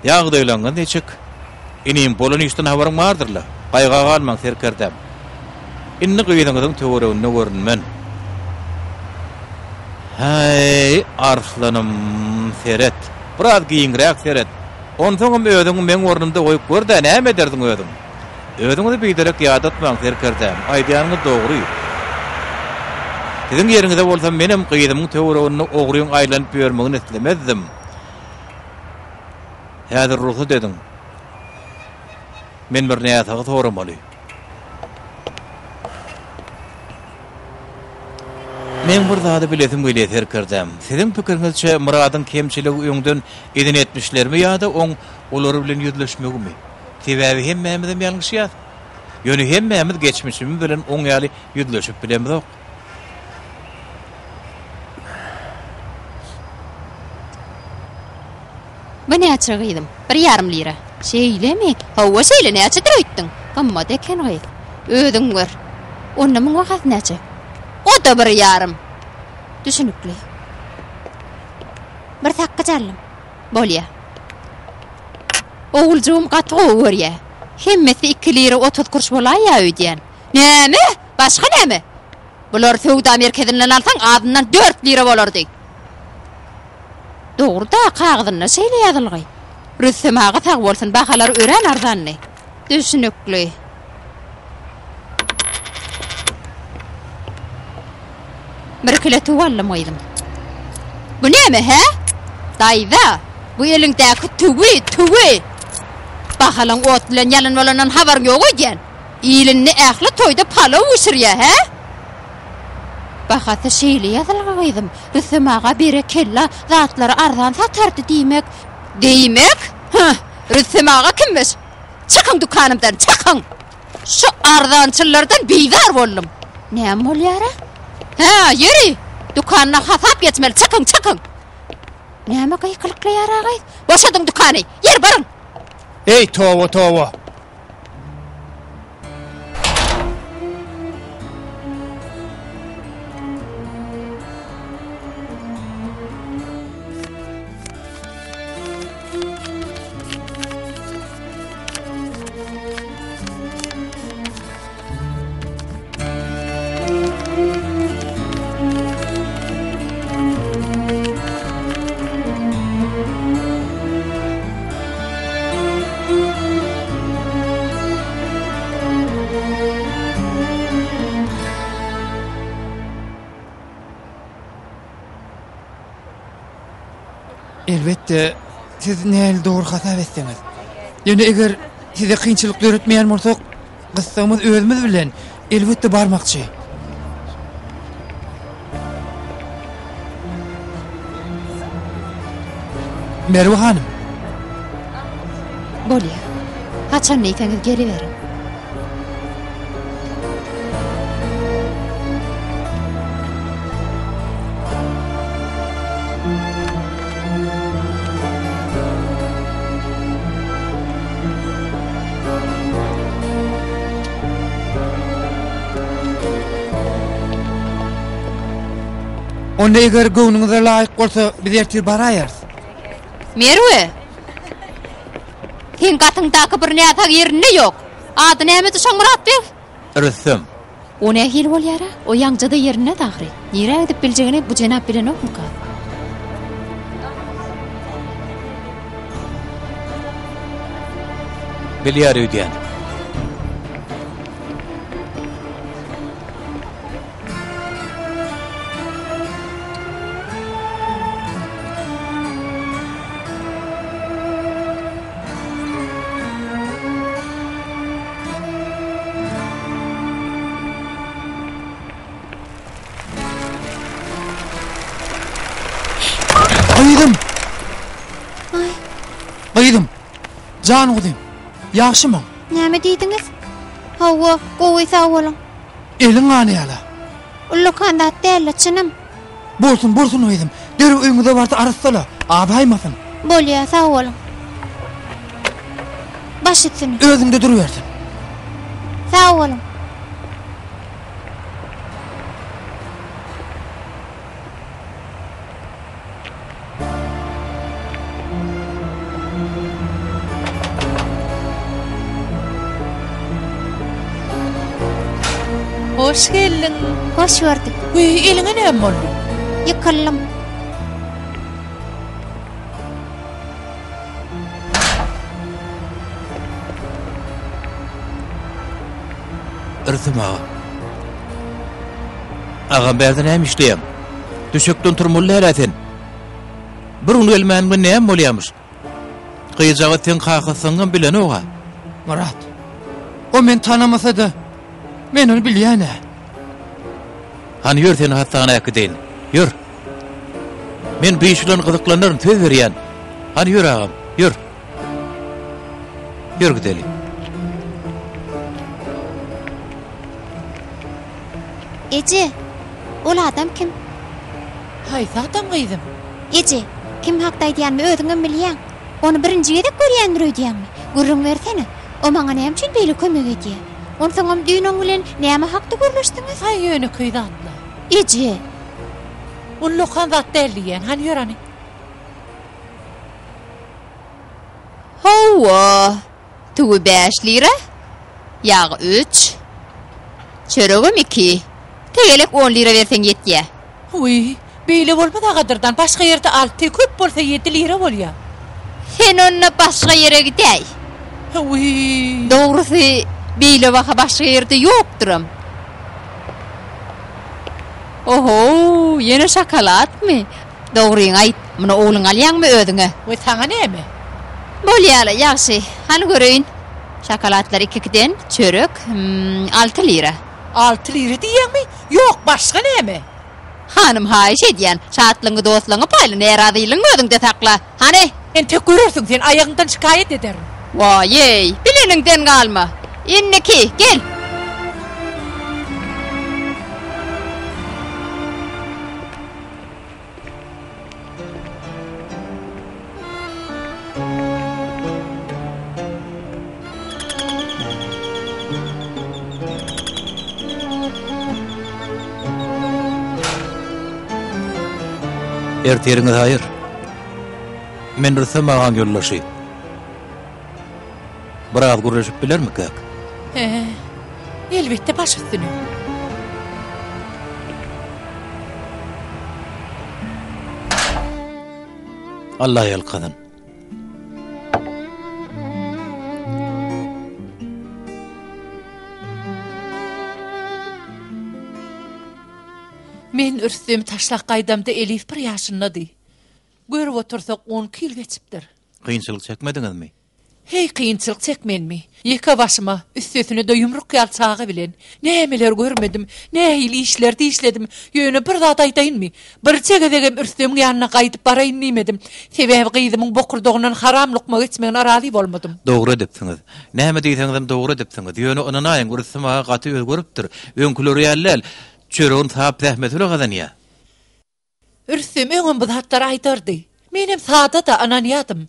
Ýagdaýlaryňyz niçik? Inim, bolan işden habaryň bardyr-la? Gaýga galmaň, serkerdäm. Indi gyzyňyzyň töwereginde görünmen. Häý, arslanym, seret. Biraz giňräk seret. Onsoňam özüňi meň ornumda goýup gör-dä, näme ederdiň özüň? Özüňizi biderek ýadatmaň, serkerdäm. Aýdýanyňyz dogry. Siziň ýeriňizde bolsam, menem gyzymyň töwereginde ogryň aýlanyp ýörmegini islemezdim. Häzir rugsat ediň. Men bir näsagy soramaly. Meň bir zady bilesim gelýär, serkerdäm. Siziň pikiriňizçe, Myradyň kemçiligi öňden eden etmişlerimi ýa-da oň olar bilen ýüzleşmegimi? Sebäbi hemmämizem ýalňyşýas. Ýöne hemmämiz geçmişimiz bilen oň ýaly ýüzleşip bilemizok. Bu näçe gyzym? Bir ýarym lira. Şeýlemi? Hawa, şeýle, näçedir öýtdüň? Gymmat eken gyz. Özüň gör. Onda muň bahasy näçe? O-da bir ýarym. Düşünikli. Bir sakgyç aldym. Bolýa. Oguljygym gaty gowy görýä. Hemmesi iki lira 30 kuruş bolaýýa öýdýän. Näme? Başga näme? Bulary söwda merkezinden alsaň azyndan dört lira bolardy. Dogry-da, kagyzynda şeýle ýazylgy. Rüstem aga sag bolsun, bahalary örän arzandy. Düşnükli. Bir kile tüwi aldym gyzym. Bu näme, hä? Daýza, bu eliňdäki tüwi, tüwi! Bahalaň ot bilen ýalyn bolandan habaryň ýok öýdýän. Il indi ähli toýda palaw bişirýär, hä? Bahasy şeýle ýazylgy gyzym. Rüstem aga berekella, zatlary arzan satardy diýmek. Diýmek? Hah, Rüstem aga kimmiş? Çykyň dükanymdan, çykyň! Şu arzançyllardan bizar boldum. Näme bolýar-a? Hä, ýeri, dükanda hasap geçmeli, çykyň, çykyň! Näme gykylyklaýar-a gyz? Boşadyň dükany, ýeri baryň! Eý, toba, toba! Elbetde, siz nähili dogry hasap etseňiz. Ýöne eger size kynçylyk döretmeýän bolsak, gyssagymyz özümiz bilen, elbetde barmakçy. Merwe hanym. Bolýar. Haçan diýseňiz geliberiň. Onda eger göwnüňize laýyk bolsa, biz ertir baraýarys. Merwe! Seň gatyňdaky bir näsag ýerinde ýok. Ady nämedi şoň Myrat beg? Rüstem. O nähili bolýar-a? O ýaňja-da ýerindedi ahyry. Nirä gidip biljegini bu jenap bilenokmyka? Bilýär öýdýän. Gyzym! Gyzym! Jan guzym! Ýagşymyň? Näme diýdiňiz? Hawa, gowy sag boluň. Eliň gany ýala. Ullakan zat däl-le, çynym. Bolsun, bolsun gyzym. Derrew öýüňize bar-da arassala. Azaýmasyn. Bolýa, sag boluň. Baş üstüne. Özüňde durubersin. Sag boluň. Hoş geldiň. Hoş gördük. Wiý, eliňe näme boldy? Ýykyldym. Rüstem aga. Agam bärde näme işleýäň? Düşekden turmaly däl-ä sen. Bir gün gelmänimde näme bolýamyş? Gyzjagaz seň kakasyňam bilenok-a. Myrat. O meni tanamasa-da, men ony bilýän-ä. Hany ýör seni hassahana äkideýin. Ýör. Men bu iş bilen gyzyklanaryn, söz berýän. Hany ýör agam, ýör. Ýör gideli. Eje, ol adam kim? Haýsy adam gyzym? Eje, kim hakda aýdýanymy özüňem bilýäň. Ony birinji gezek görýändir öýdýäňmi? Gürrüň bersene, o maňa näme üçin beýle kömek edýär? Onsoňam düýn oň bilen näme hakda gürleşdiňiz? Haý, ýönekeý zatla. Eje! Ullakan zat däl diýýän, hany ýör hany. Hawa, tüwi bäş lira, ýag üç, çöregem iki. Tegelek on lira berseň ýetýä. Wiý, beýle bolmaz-a gadyrdan, başga ýerde alty, köp bolsa ýedi lira bolýa. Sen onda başga ýere gidäý. Wiý. Dogrusy, beýle baha başga ýerde ýokduram. Oho, ýene şokoladmy? Dogryňy aýt, muny ogluňa alýaňmy özüňe? We saňa näme? Bolýa-la, ýagşy. Hany göreýin. Şokoladlar iki-ikiden, çörek, hüm, alty lira. Alty lira diýýäňmi? Ýok, başga näme? Hanym, haýyş edýän, şatlygyňy dostlaryňa paýla, närazylygyňy özüňde sakla. Hany? Entek görersiň, sen aýagyňdan şikaýat ederin. Waý-eý, bileniňden galma. Indiki, gel! Ertiriňiz haýyr. Men Rüstem agaň ýoldaşy. Biraz gürleşip bilermikäk? He, elbetde baş üstüne. Allah ýalkasyn. Men Rüstemi taşlap gaýdamda Elif bir ýaşyndady. Görüp otursak on iki ýyl geçipdir. Kynçylyk çekmediňizmi? Heý, kynçylyk çekmenmi? Ýeke başyma, üstesine-de ýumruk ýaly çaga bilen. Nämeler görmedim, nähili işlerde işledim. Ýöne bir zat aýdaýynmy? Birje gezegem Rüstemiň ýanyna gaýdyp baraýyn diýmedim. Sebäbi gyzymyň bokurdagyndan haram lukma geçmegine razy bolmadym. Dogry edipsiňiz. Näme diýseňizem dogry edipsiňiz. Ýöne ynanaýyň, Rüstem aga gaty özgeripdir. Öňküleri ýaly däl. Çöregini sap zähmeti bilen gazanýar. Rüstem öňem bu zatlary aýdardy. Menem sada-da, ynanýadym.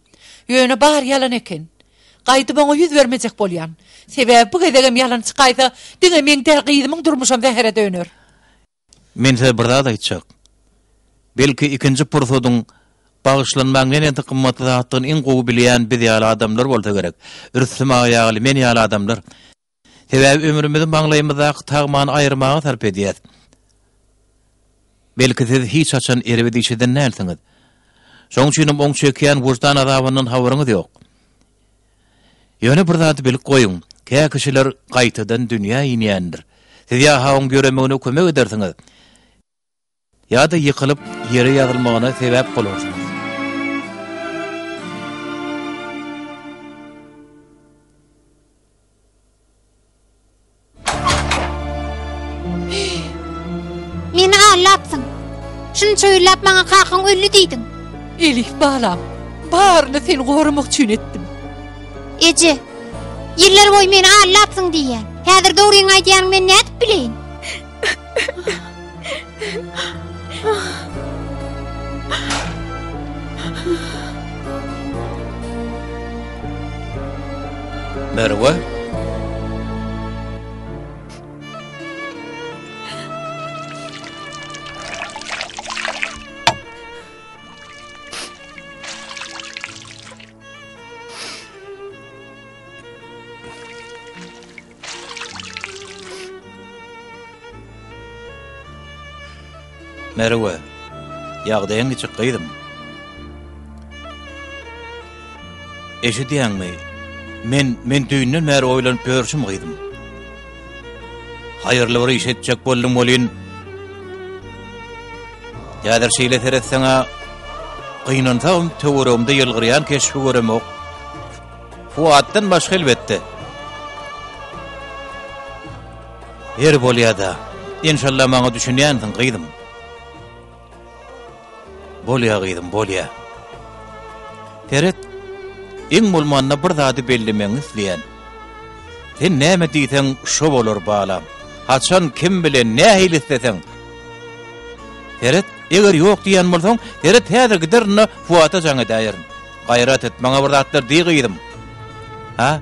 Ýöne bary ýalan eken. Gaýdyp oňa ýüz bermejek bolýan. Sebäbi bu gezegem ýalan çykaýsa, diňe meň däl, gyzymyň durmuşam zähere döner. Men size bir zat aýtjak. Belki ikinji pursadyň bagyşlanmagyň neneňsi gymmatly zatdygyny iň gowy bilýän biz ýaly adamlar bolsa gerek. Rüstem aga ýaly, men ýaly adamlar. Sebäbi ömrümizi maňlaýymyzdaky tagmany aýyrmaga sarp edýäs. Belki siz hiç haçan erbet iş eden dälsiňiz. Şoň üçinem oň çekýän wyždan azabyndan habaryňyz ýok. Ýöne bir zady bilip goýuň, kä kişiler gaýtadan dünýä inýändir. Siz ýa-ha oň ýöremegine kömek edersiňiz, Ýa-da ýykylyp, ýere ýazylmagyna sebäp bolarsyňyz. Meni aldapsyň. Şunça ýyllap maňa kakaň öldi diýdiň. Elif balam, baryny seni goramak üçin etdim. Eje. Ýyllar boýy meni aldapsyň diýýän. Häzir dogryňy aýdýanyňy men nädip bileýin? Merwe? Merwe, ýagdaýyň niçik gyzym? Eşidýäňmi? Men, men düýnden bäri oýlanyp ýörşüm gyzym. Haýyrly bir iş etjek boldum welin, häzir şeýle seretseň-ä, gynansagam töweregimde ýylgyrýan keşbi göremok. Fuatdan başga elbetde. Ýeri bolýa-da. Enşalla maňa düşünýänsiň, gyzym. Bolýa, gyzym, bolýa. Seret, iň bolmanda bir zady bellemegiňi isleýän. Sen näme diýseň, şo bolar, balam. Haçan, kim bilen, nähili isleseň. Seret, eger ýok diýýän bolsaň, seret, häzir giderin-de, Fuata jaň edäýerin. Gaýrat et, maňa bir zatlar diý gyzym. Ha?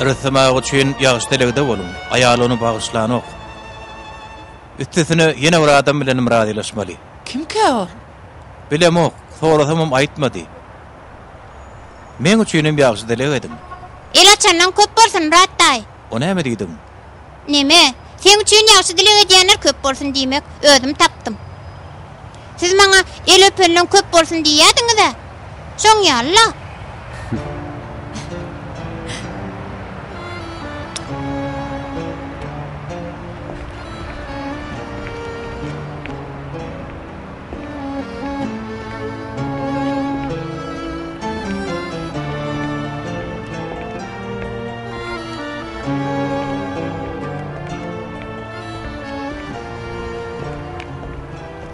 Rüstem aga üçin ýagşy dilegde boluň. Aýaly ony bagyşlanok. Üstesine ýene bir adam bilenem razylaşmaly. Kimkä ol? Bilemok, sorasamam aýtmady. Meň üçinem ýagşy dileg ediň. El açanlaň köp bolsun, Myrat daýy. O näme diýdigiň? Neme, seň üçin ýagşy dileg edýänler köp bolsun diýmek, özüm tapdym. Siz maňa el öpenleň köp bolsun diýýädiňiz-ä. Şoň ýaly-la.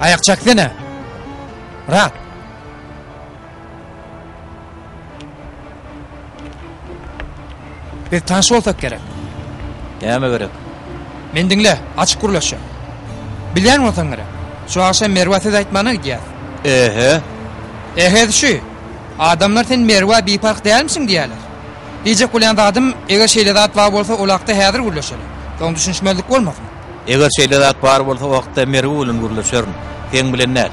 Aýak çeksene. Myrat. Biz tanyş bolsak gerek. Näme gerek? Meni diňle, açyk gürleşjek. Bilýän bolsaň gerek. Şu agşam Merwa söz aýtmana gidýäs. Ehe. Ehesi şu. Adamlar sen Merwa biparh dälmisiň diýýärler. Diýjek bolýan zadym, eger şeýle zat bar bolsa ol hakda häzir gürleşeli. Soň düşünişmezlik bolmasyn. Eger şeýle zat bar bolsa o hakda Merw bilen gürleşerin. Seň bilen däl.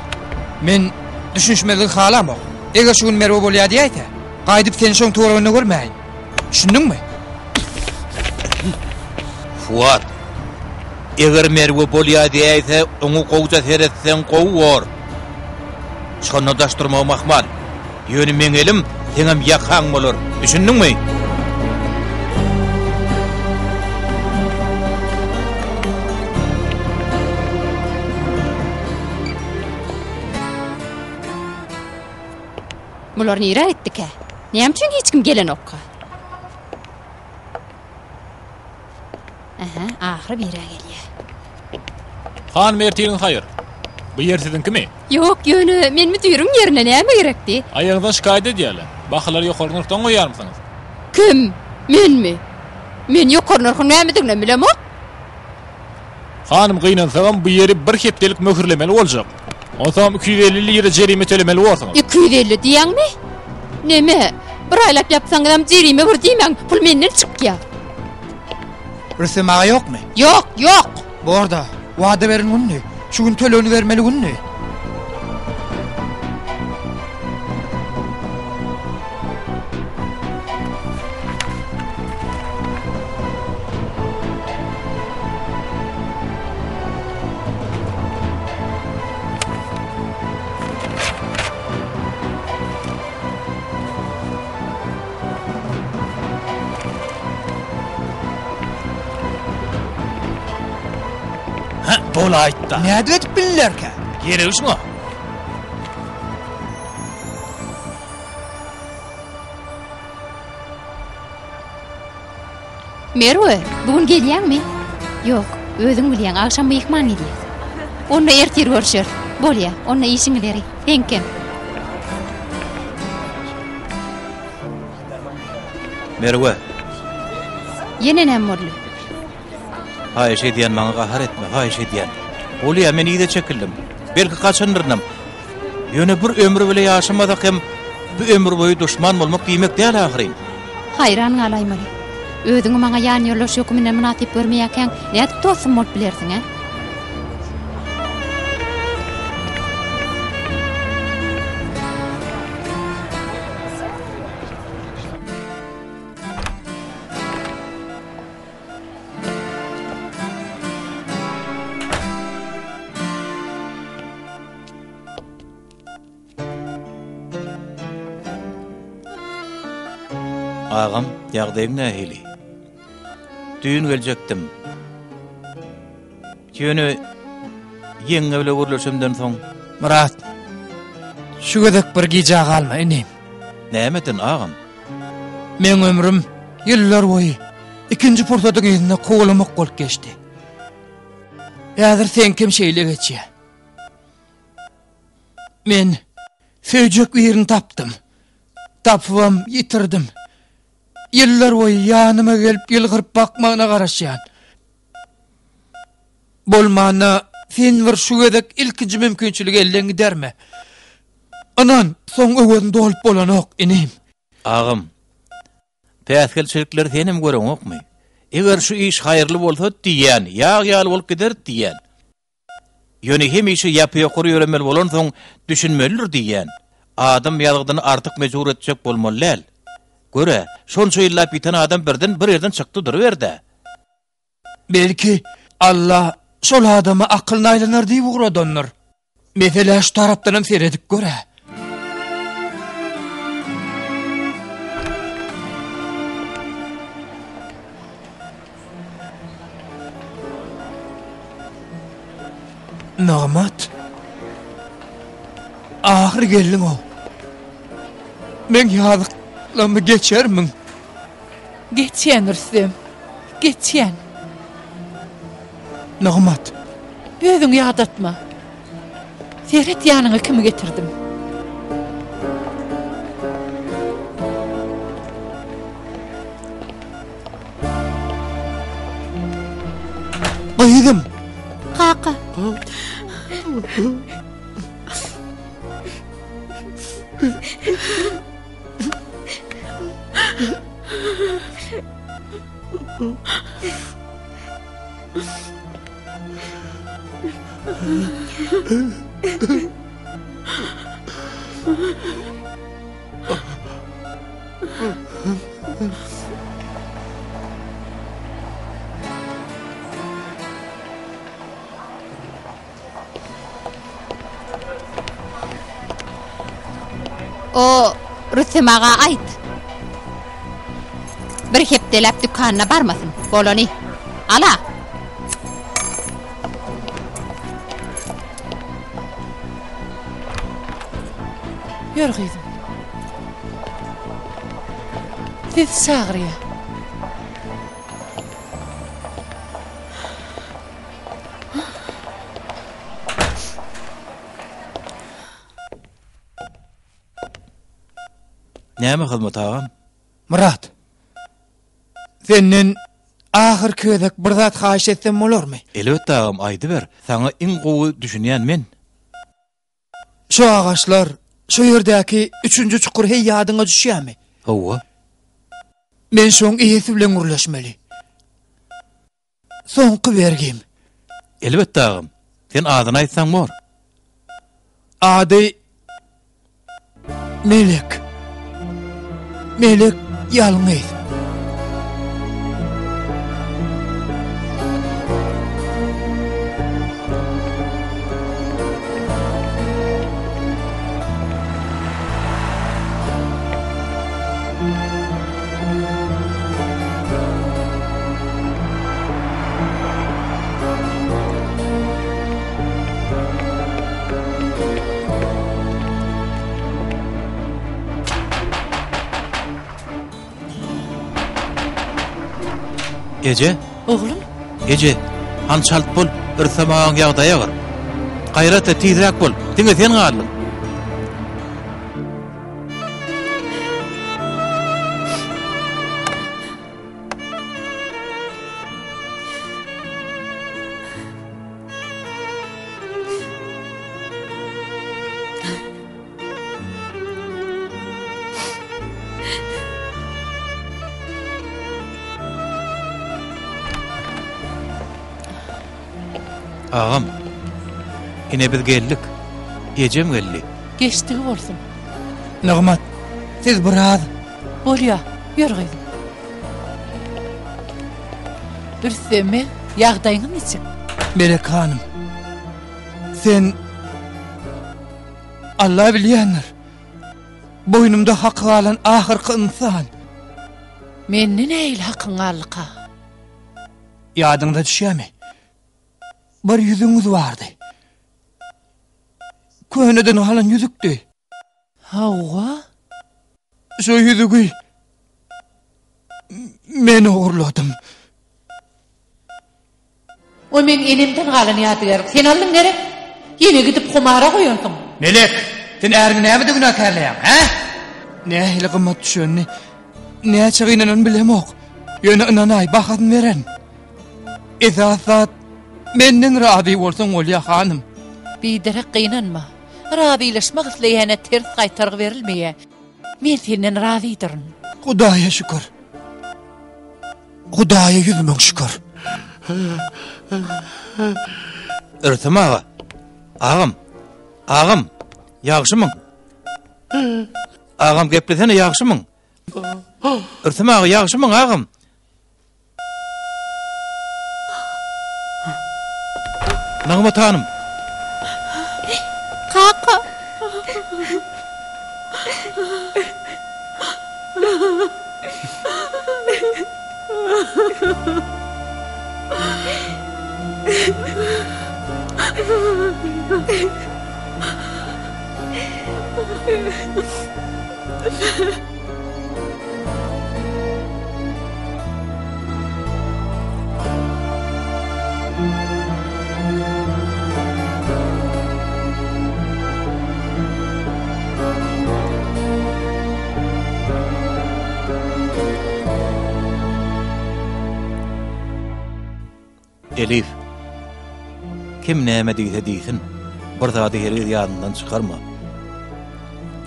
Men düşünişmezligi halamok. Eger şu gün Merwe bolýar diýäýse, gaýdyp seni şoň töwereginde görmäýin. Düşündiňmi? Fuat, eger Merwe bolýar diýäýse, oňa gowja seretseň gowy bor. Şonda daş durmagym ahmal. Ýöne meň elim seňem ýakaň bolar. Düşündiňmi? Bular nirä gitdikä? Näme üçin hiç kim gelenokka? Aha, ahyry birä gelýär. Hanym ertiriň haýyr. Bu ýer siziňkimi? Ýok, ýöne men müdiriň ýerine näme gerekdi? Aýagyňyzdan şikaýat edýärler. Bahalary ýokary nyrhdan goýýarmysyňyz? Kim? Menmi? Men ýokary nyrhyň nämediginem bilemok. Hanym gynansagam bu ýeri bir hepdelik möhürlemeli boljak. Onsoňam 250 lira jerime tölemeli borsuňyz. 250 diýýäňmi? Neme, bir aýlap ýapsaňyzam jerime bir diýmäň, pul menden çykýar. Rüstem aga ýokmy? Ýok, ýok. Borda, wada beren gündi. Şu gün tölegini bermeli gündi. Hä, bolaýtda. Nädip edip bildilerkä? Geregi şuňa. Merwe, bu gün gelýäňmi? Ýok, özüň bilýäň, agşam myhman gelýär. Onda ertir görşeris. Bolýa, onda işiň ileri. Seňkem. Merwe. Ýene näme boldy? Haýyş edýän maňa gahar etme, haýyş edýän. Bolýa, men yza çekildim. Belki gaçandyrynam. Ýöne bir ömür bile ýaşamasak hem bu ömür boýy duşman bolmak diýmek däl ahyryn. Haýran galaýmaly. Özüňi maňa ýanýoldaş höküminde mynasyp görmeýärkäň, nädip dostum bolup bilersiň, ä? Agam, ýagdaýyň nähili? Düýn geljekdim. Ýöne ýeňňe bile gürleşemden soň. Myrat, şu gezek bir gijä galma, inim. Nämeden, agam? Meň ömrüm ýyllar boýy ikinji pursadyň yzynda kowalamak bolup geçdi. Häzir seňkem şeýle geçýär. Men söýjek birini tapdym. Tapybam ýitirdim. Ýyllar boýy ýanyma gelip ýylgyryp bakmagyna garaşýan. Bolmanda sen bir şu gezek ilkinji mümkinçiligi elden giderme. Ynan, soň öwezini dolup bolanok, inim. Agam, päsgelçilikleri senem göreňokmy? Eger şu iş haýyrly bolsa diýýän, ýag ýaly bolup gider diýýän. Ýöne hemişe ýapy-ýokary ýöremeli bolansoň düşünmelidir diýýän. Adam ýazgydyny artyk mejbur etjek bolmaly däl. Gör-ä, şonça ýyllap ýiten adam birden bir ýerden çykdy duruberdi-ä. Belki, Alla şol adama akylyny aýlanar diýip ugradandyr. Meselä şu tarapdanam seredip gör-ä. Nygmat. Ahyry geldiň-ow. Meň ýazyklamy geçermiň? Geçýän Rüstem. Geçýän. Nygmat. Özüňi ýadatma. Seret ýanyňa kimi getirdim. Gyzym. Kaka. O Rüstem aga aýt. Bir hepdeläp dükanyna barmasyn. Bolany. Ala. Ýör gyzym. Sizi çagyrýar. Näme hyzmat agam? Myrat. Senden ahyrky gezek bir zat haýyş etsem bolarmy? Elbetde agam aýdyber. Saňa iň gowy düşünýän men. Şu agaçlar, şu ýerdäki üçünji çukur heý ýadyňa düşýärmi? Hawa. Men şoň eýesi bilen gürleşmeli. Soňky bergim. Elbetde agam. Sen adyny aýtsaň bor. Ady Melek. Melek ýalňyz. Eje? Oglum? Eje, han çalt bol, Rüstem agaň ýagdaýy agyr. Gaýrat et, tizräk bol. Diňe sen galdyň. Agam, ine biz geldik. Ejem geldi. Geçdigi bolsun. Nygmat, siz biraz... Bolýa, ýör gyzym. Rüstem beg, ýagdaýyňyz niçik? Melek hanym, sen... Alla bilýändir. Boýnumda haky galan ahyrky ynsan. Mende nähili hakyň galdyka? Ýadyňyza düşýärmi? Bir ýüzügiňiz bardy. Köneden galan ýüzükdi. Hawa. Şo ýüzügi men ogurladym. O meň enemden galan ýadygärlik. Sen aldyň gerek? Ýene gidip humara goýansyň. Melek, sen äriňi nämede günäkärleýäň, hä? Nähili gymmat düşenini, näçe gynananymy bilemok. Ýöne ynanaý, bahasyny bererin. Esasy zat, menden razy bolsaň bolýa, hanym. Biderek gynanma. Razylaşmak isleýäne ters gaýtargy berilmeýär. Men senden razydyryn. Hudaýa şükür. Hudaýa 100000 şükür. Rüstem aga. Agam. Agam. Ýagşymyň? Agam geplesene ýagşymyň? Rüstem aga ýagşymyň agam? Nagmat hanym. Kaka. Elif. Kim näme diýse diýsin, bir zady hergiz ýadyňdan çykarma.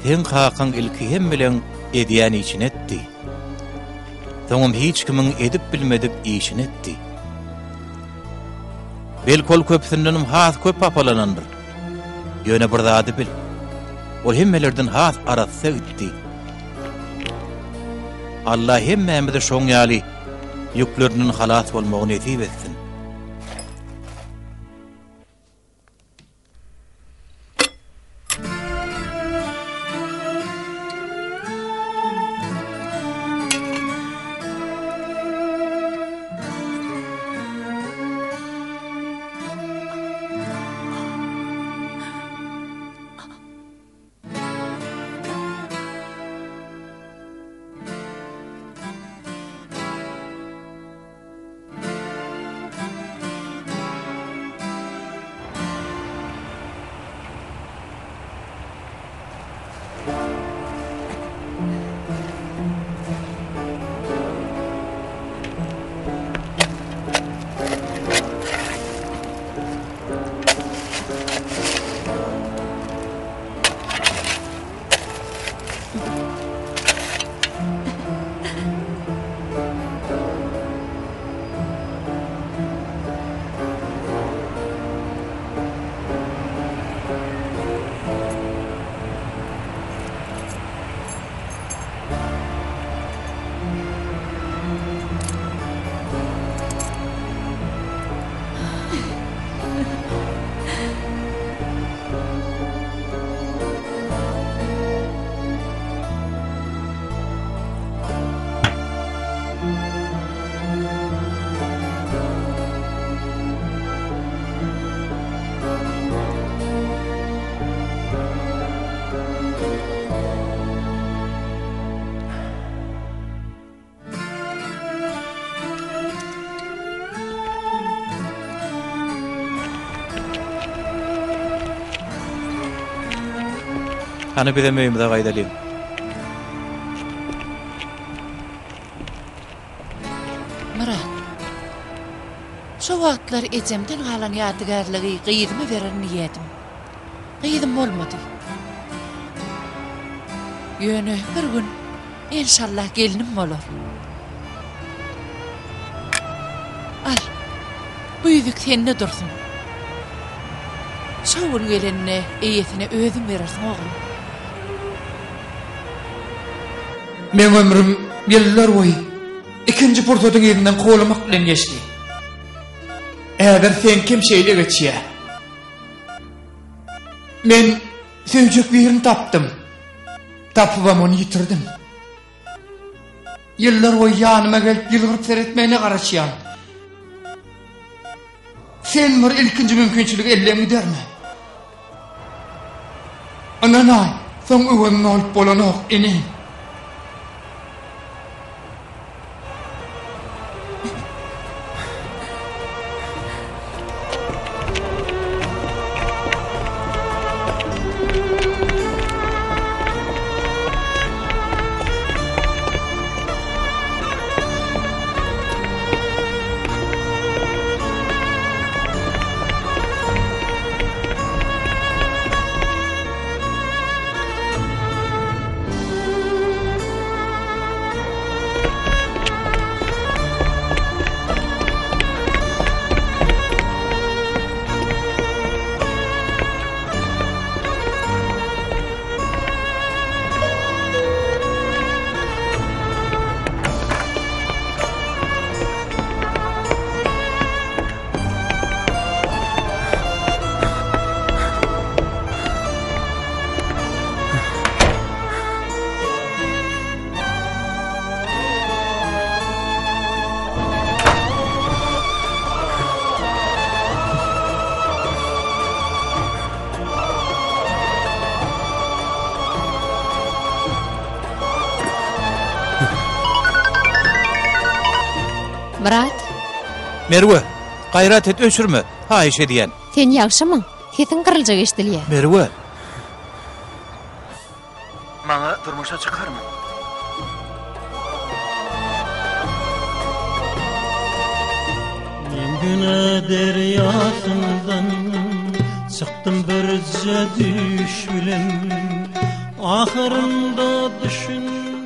Seň kakaň ilki hemmeleň edýän işini etdi. Soňam hiç kimiň edip bilmedik işini etdi. Belki ol köpüsindenem has köp hapalanandyr. Ýöne bir zady bil. Ol hemmelerden has arassa gitdi. Allah hemmämize şoň ýaly ýüklerinden halas bolmagy nesip etsin. Hany bizem öýümize gaýdalyň. Myrat. Şo wagtlar ejemden galan ýadygärligi gyzyma bererin diýýädim. Gyzym bolmady. Ýöne bir gün enşallah gelnim bolar. Al, bu ýüzük sende dursun. Şo gün gelende eýesine özüň berersiň oglum. Meň ömrüm ýyllar boýy ikinji pursatyň yzyndan kowalamak bilen geçdi. Häzir seňkem şeýle geçýär. Men söýjek birini tapdym. Tapybam ony ýitirdim. Ýyllar boýy ýanyma gelip ýylgyryp seretmegine garaşýan. Sen bir ilkinji mümkinçiligi elden giderme. Ynanaý, soň öwezini dolup bolanok, inim. Myrat. Merwe, gaýrat et öçürme, haýyş edýän. Sen ýagşymyň? Sesiň gyryljak eşidilýär. Merwe. Maňa durmuşa çykarmyň? Men güne derýasyndan çykdym birje düýş bilen Ahyrynda düşündim.